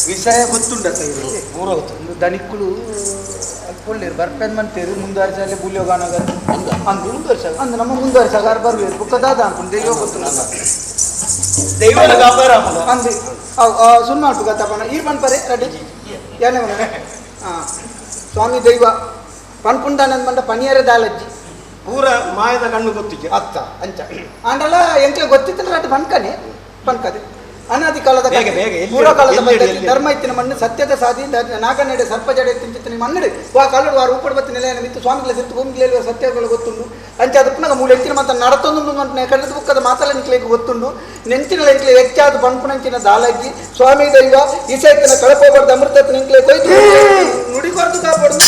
ವಿಷಯ ಗೊತ್ತುಂಡತ್ತ ಇವರಿಗೆ ಒಂದು ದನಿಕ್ಕುಳು ಅಲ್ಪೊಳ್ಳೇರು ಬರ್ಪೆನ್ ಮಂತೇರು ಮುಂದುವರ್ಸಲ್ಲಿ ಬುಲ್ಯೋಗಾನಗ ಅಂದು ಮುಂದುವರ್ಸ ಅಂದು ನಮ್ಮ ಮುಂದುವರ್ಸಗಾರ ಬರ್ಬೇಕು ಬುಕ್ಕದಾದ ಅನ್ಕೊಂಡು ದೈವ ಗೊತ್ತುಂಡ ದೈವನ ಕಾಪಾರ ಅಂದು ಸುಮ್ಮ ಉಂಟು ಗತ್ತಪ್ಪನ ಈರ್ ಪನ್ಪರೆ ರೆಡಿ ಏನೇ ಹಾಂ ಸ್ವಾಮಿ ದೈವ ಪನ್ಪುಂಡಾನಂದ ಮಂಡ ಪನಿಯರ ದಾಲಜ್ಜಿ ಪೂರ ಮಾಯದ ಕಣ್ಣು ಗೊತ್ತಿಗೆ ಅತ್ತ ಅಂಚ ಆಂಡಲ ಎಂಕ್ಲೆ ಗೊತ್ತಿತ್ತು ರಡ್ಡು ಪನ್ಕನೆ ಪನ್ಕದೆ ಅನಾದಿ ಕಾಲದ ಪೂರ್ವಕಾಲದ ಪದ್ಧತಿ ಧರ್ಮ ಇತ್ತಿನ ಮಣ್ಣು ಸತ್ಯದ ಸಾಧಿ ನಾಗನೆಡೆ ಸರ್ಪ ಜಡೆ ತಿಂಚಿತ್ತಿನ ಮಣ್ಣು ವಾ ಕಾಲಡು ವಾರು ಉಪ್ಪಡು ಬತ್ತಿ ನೆಲೆಯ ಮಿತ್ತು ಸ್ವಾಮಿಗಳ ಸಿತ್ತು ಭೂಮಿಗಳ ಸತ್ಯಗಳು ಗೊತ್ತುಂಡು ಅಂಚ ಅದು ಪುನಃ ಮೂಲ ಎತ್ತಿನ ಮಾತ ನಡತೊಂದು ಅಂತ ಕಡದ ಬುಕ್ಕದ ಮಾತಲ ನಿಕ್ಲೆಗೆ ಗೊತ್ತುಂಡು ನೆಂಚಿನ ಎಂಕ್ಲೆ ಹೆಚ್ಚಾದ ಪನ್ಪುನಂಚಿನ ದಾಲಜ್ಜಿ ಸ್ವಾಮಿ ದೈವ ಈಸೈತನ ಕಳಪೋಬಾರ್ದು ಅಮೃತತ್ನ ಎಂಕ್ಲೆ ಕೊಯ್ದು ನುಡಿಕೊರ್ದು ಕಾಪಾಡು.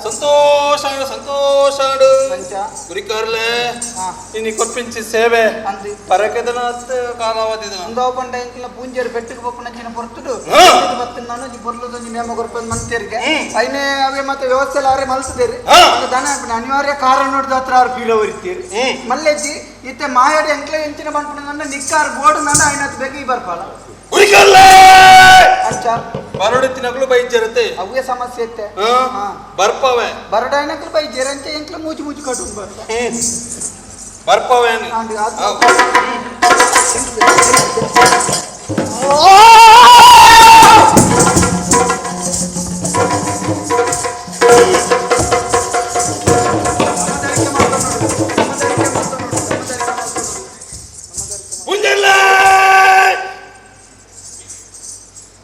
ಸಂತೋಷ ಸಂತೋಷ ಗುರಿಕಾರ್ಲೆ ಇನಿ ಕೊರ್ಪಿಂಚಿ ಸೇವೆ ಪರಕೆದನ ಕಾಲಾವಧಿ ಒಂದೋ ಪಂಡ ಎಂಕ್ಲ ಪೂಂಜೇರು ಪೆಟ್ಟಿಗೆ ಪೋಪುನಂಚಿನ ಪೊರ್ತುಡು ಬತ್ತಿನ ಬೊರ್ಲುದೊಂಜಿ ನೇಮ ಕೊರ್ಪಂದ್ ಮಂತೇರಿಗೆ ಐನೇ ಅವೇ ಮತ್ತೆ ವ್ಯವಸ್ಥೆ ಆರೆ ಮಲ್ತದೇರಿ ದನ ಅನಿವಾರ್ಯ ಕಾರಣ ನೋಡಿದ ಹತ್ರ ಅವ್ರು ಪೀರ ಒರಿತೀರಿ ಮಲ್ಲೆಜ್ಜಿ ಇತ್ತೆ ಮಾಯಾಡಿ ಎಂಕ್ಲ ಎಂಚಿನ ಬಂದ್ಪುಣ ನಿಕ್ಕಾರ್ ಬೋರ್ಡ್ ನನ್ನ ಐನತ್ ಬೇಗ ಈ ಬರ್ಪಾಲ ಅಂಚ ಬರಡು ತಿನ್ನಕ್ಲು ಬೈಜರತೆ ಅವೇ ಸಮಸ್ಯೆ ಇತ್ತೆ ಬರ್ಪವೆ ಬರಡೈನಕ್ಲು ಬೈಜರ ಅಂಚೆ ಎಂಕ್ಲ ಮೂಚಿ ಮೂಚಿ ಕಟ್ಟು ಬರ್ಪ ಬರ್ಪವೆ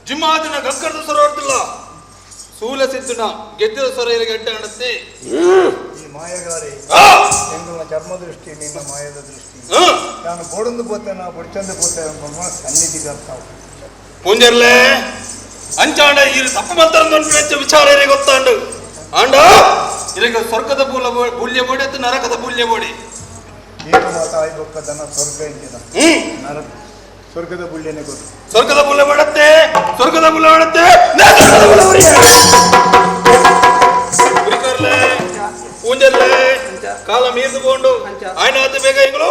ಜಿಮ್ಮಾದಿನ ಗಕ್ಕರದ ಸೊರ ಹೊರತಿಲ್ಲ ಸೂಲ ಸಿದ್ದುನ ಗೆದ್ದಿದ ಸೊರ ಗಡ್ಡೆ ಕಾಣುತ್ತೆ. ಈ ಮಾಯಗಾರಿ ಎಂಗಳ ಚರ್ಮ ದೃಷ್ಟಿ ನಿನ್ನ ಮಾಯದ ದೃಷ್ಟಿ ನಾನು ಬೋಡೊಂದು ಪೋತೇನ ಬೊಡ್ಚೊಂದು ಪೋತೆ ಸನ್ನಿಧಿ ಬರ್ತಾವು ಪೂಂಜರ್ಲೆ ಅಂಚಾಂಡ ಈ ತಪ್ಪು ಮಂತ್ರ ವಿಚಾರ ಗೊತ್ತಾಂಡು ಆಂಡ ಇದಕ್ಕೆ ಸ್ವರ್ಗದ ಬೂಲ ಬೂಲ್ಯ ಬೋಡಿ ಅಥವಾ ನರಕದ ಬೂಲ್ಯ ಬೋಡಿ ಏಕ ಮಾತಾಯಿ ಬೊಕ್ಕದನ ಸ್ವರ್ಗ ಇಂಚಿನ ನರಕ ಸ್ವರ್ಗದ ಬುಳ್ಳಿನೇ ಗೊತ್ತು ಸ್ವರ್ಗದ ಬುಲ್ಲ ಮಾಡುತ್ತೆ ಸ್ವರ್ಗದ ಬುಲ್ಲ ಮಾಡುತ್ತೆ ಪೂಂಜರ್ಲೆ ಕಾಲ ಮೀರಿದುಕೊಂಡು ಆಯ್ನಾದ ಬೇಗ ಇಂಗಳು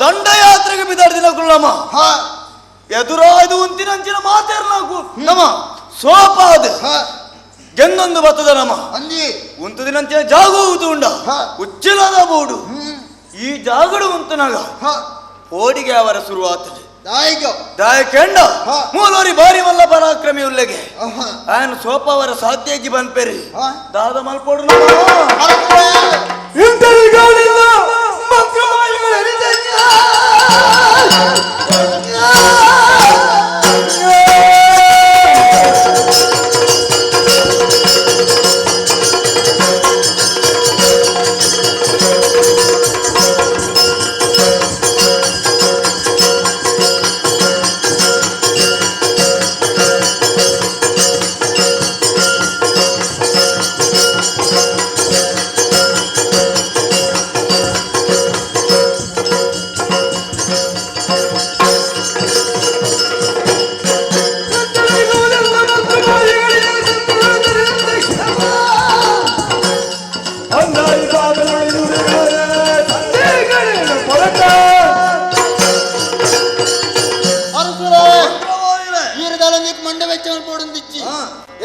ದಂಡಯಾತ್ರೆಗೆ ಬಿದಾಡ್ದಿನ ಕುಳ್ಳಮ್ಮ ಎದುರಾಯ್ದು ಉಂತಿನಂಚಿನ ಮಾತೇರ್ನಾಕು ನಮ್ಮ ಸೋಪಾದ ಗೆಂದೊಂದು ಬತ್ತದ ನಮ ಅಂದಿ ಉಂತು ದಿನಂಚೆ ಜಾಗ ಉಂಡ ಉಚ್ಚಿಲದ ಬೋಡು ಈ ಜಾಗಡು ಉಂತುನಾಗ ಪೋಡಿಗೆ ಅವರ ಶುರುವಾತದೆ ದಾಯಕೆಂಡ ಮೂಲೋರಿ ಬಾರಿ ಮಲ್ಲ ಪರಾಕ್ರಮಿ ಉಲ್ಲೆಗೆ ಆಯನ ಸೋಪವರ ಸಾತ್ಯಜಿ ಬನ್ಪೆರಿ ದಾದ ಮಲ್ಪೋಡು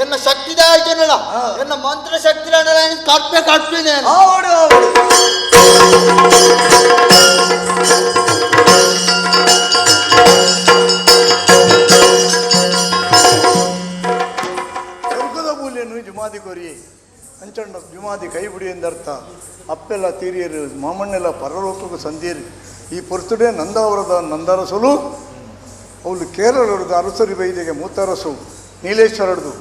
ಎನ್ನ ಶಕ್ತಿ ಆಯ್ತನಲ್ಲ ಎನ್ನ ಮಂತ್ರ ಶಕ್ತಿ ಕಟ್ಪೆ ಕಟ್ಪಿದೆ. ಸ್ವರ್ಗದ ಮೂಲೆಯನ್ನು ಜುಮಾದಿ ಕೊರಿ ಅಂಚಂಡ ಜುಮಾದಿ ಕೈ ಬಿಡಿ ಎಂದರ್ಥ. ಅಪ್ಪೆಲ್ಲ ತೀರಿಯರು ಮಾಮಣ್ಣೆಲ್ಲ ಪರಲೋಕಕ್ಕೂ ಸಂದಿಯರು. ಈ ಪೊರ್ತುಡೆ ನಂದಾವರದ ನಂದರಸಲು ಅವಳು ಕೇರಳದ ಅರಸರಿ ಬೈದೆಗೆ ಮೂತರಸು ನೀಲೇಶ್ವರಡ್ದು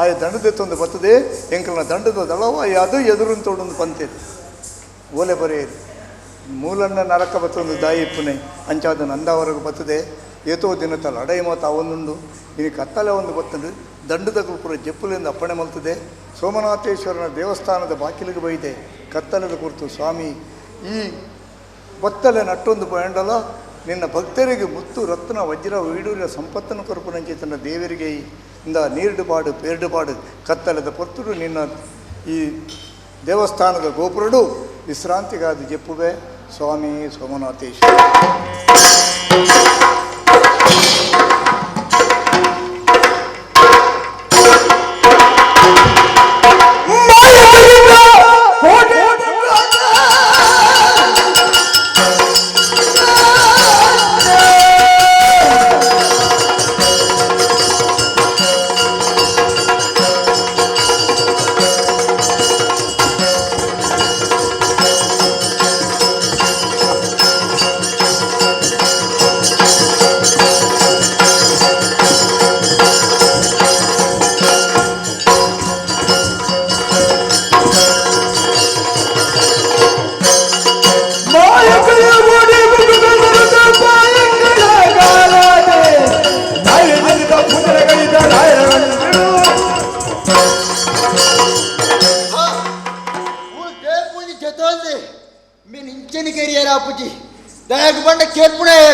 ಆಯ ದಂಡದೆತ್ತೊಂದು ಬರ್ತದೆ ಎಂಕಲ್ನ ದಂಡದ ದಳವ ಅದು ಎದುರುಂತೋಡೊಂದು ಪಂತೇರು ಓಲೆ ಬರೆಯರು ಮೂಲನ್ನ ನರಕ ಬತ್ತೊಂದು ದಾಯಿ ಪುಣೆ ಅಂಚಾದ ನಂದಾವರೆಗೂ ಬರ್ತದೆ. ಏತೋ ದಿನತ ಲಡೈ ಮಾತು ಅವೊಂದುಂಡು ಇನಿ ಕತ್ತಲೆ ಒಂದು ಬತ್ತಂಡು ದಂಡದ ಪೂರ ಜಪ್ಪುಲಿಂದ ಅಪ್ಪಣೆ ಮಲ್ತದೆ. ಸೋಮನಾಥೇಶ್ವರನ ದೇವಸ್ಥಾನದ ಬಾಕಿಲಿಗೆ ಬೈದೆ ಕತ್ತಲೆದ ಕುರಿತು ಸ್ವಾಮಿ ಈ ಬತ್ತಲೆ ನಟ್ಟೊಂದು ಪಯಂಡಲ ನಿನ್ನ ಭಕ್ತರಿಗೆ ಮುತ್ತು ರತ್ನ ವಜ್ರ ವೈಡೂರ್ಯ ಸಂಪತ್ತನ್ನು ಕೊರಪುನಂಚೆ ತನ್ನ ದೇವರಿಗೆ ಇಂದ ನೀರ್ಡು ಪಾಡು ಪೇರ್ಡು ಪಾಡು ಕತ್ತಲೆದ ಪೊರ್ತುಡು ನಿನ್ನ ಈ ದೇವಸ್ಥಾನದ ಗೋಪುರಡು ವಿಶ್ರಾಂತಿಗಾದ ಜಪ್ಪುವೆ ಸ್ವಾಮಿ ಸೋಮನಾಥೇಶ್ವರ.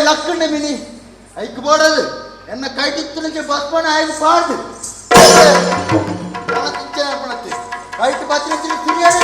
ಲಕ್ಕಂಡೆ ಮಿನಿ ಐಕ್ ಬೋಡದು ಎನ್ನ ಕೈಟಿತ್ತು ನಂಚೆ ಬಸ್ಪಣ ಆಯ್ತು ಪಾಡ್ದು ಕೈಟ್ ಬತ್ತಿನ ತಿರಿಯಾಡು.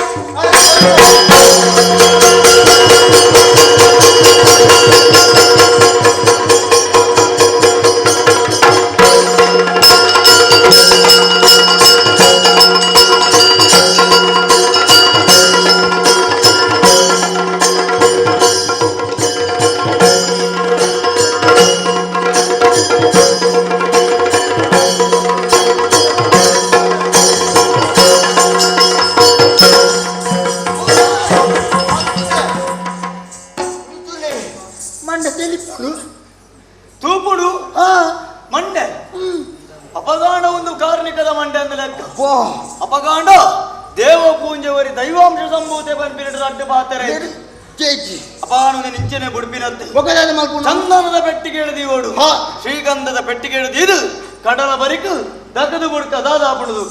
ತೂಪುಡು ಮಂಡೆ ಅಪಗಾಂಡ ಒಂದು ಕಾರ್ಮಿಕದ ಮಂಡೆ ಅಂದ ಲೆಕ್ಕ. ಅಪಗಾಂಡ ದೇವ ಪೂಂಜವರಿ ದೈವಾಂಶ ಸಂಭೂತೆ ಬಂದ್ಬಿಟ್ಟು ಅಡ್ಡು ಪಾತ್ರೆ ಅಪಾನು ನಿಂಚನೆ ಬುಡ್ಪಿನತ್ತೆ ಚಂದನದ ಪೆಟ್ಟಿಗೆ ಹಿಡಿದು ಓಡು ಶ್ರೀಗಂಧದ ಪೆಟ್ಟಿಗೆ ಹಿಡಿದು ಇದು ಕಡಲ ಬರಿಕು ದಗದು ಬುಡ್ಕ ದಾದಾಪುಣದು.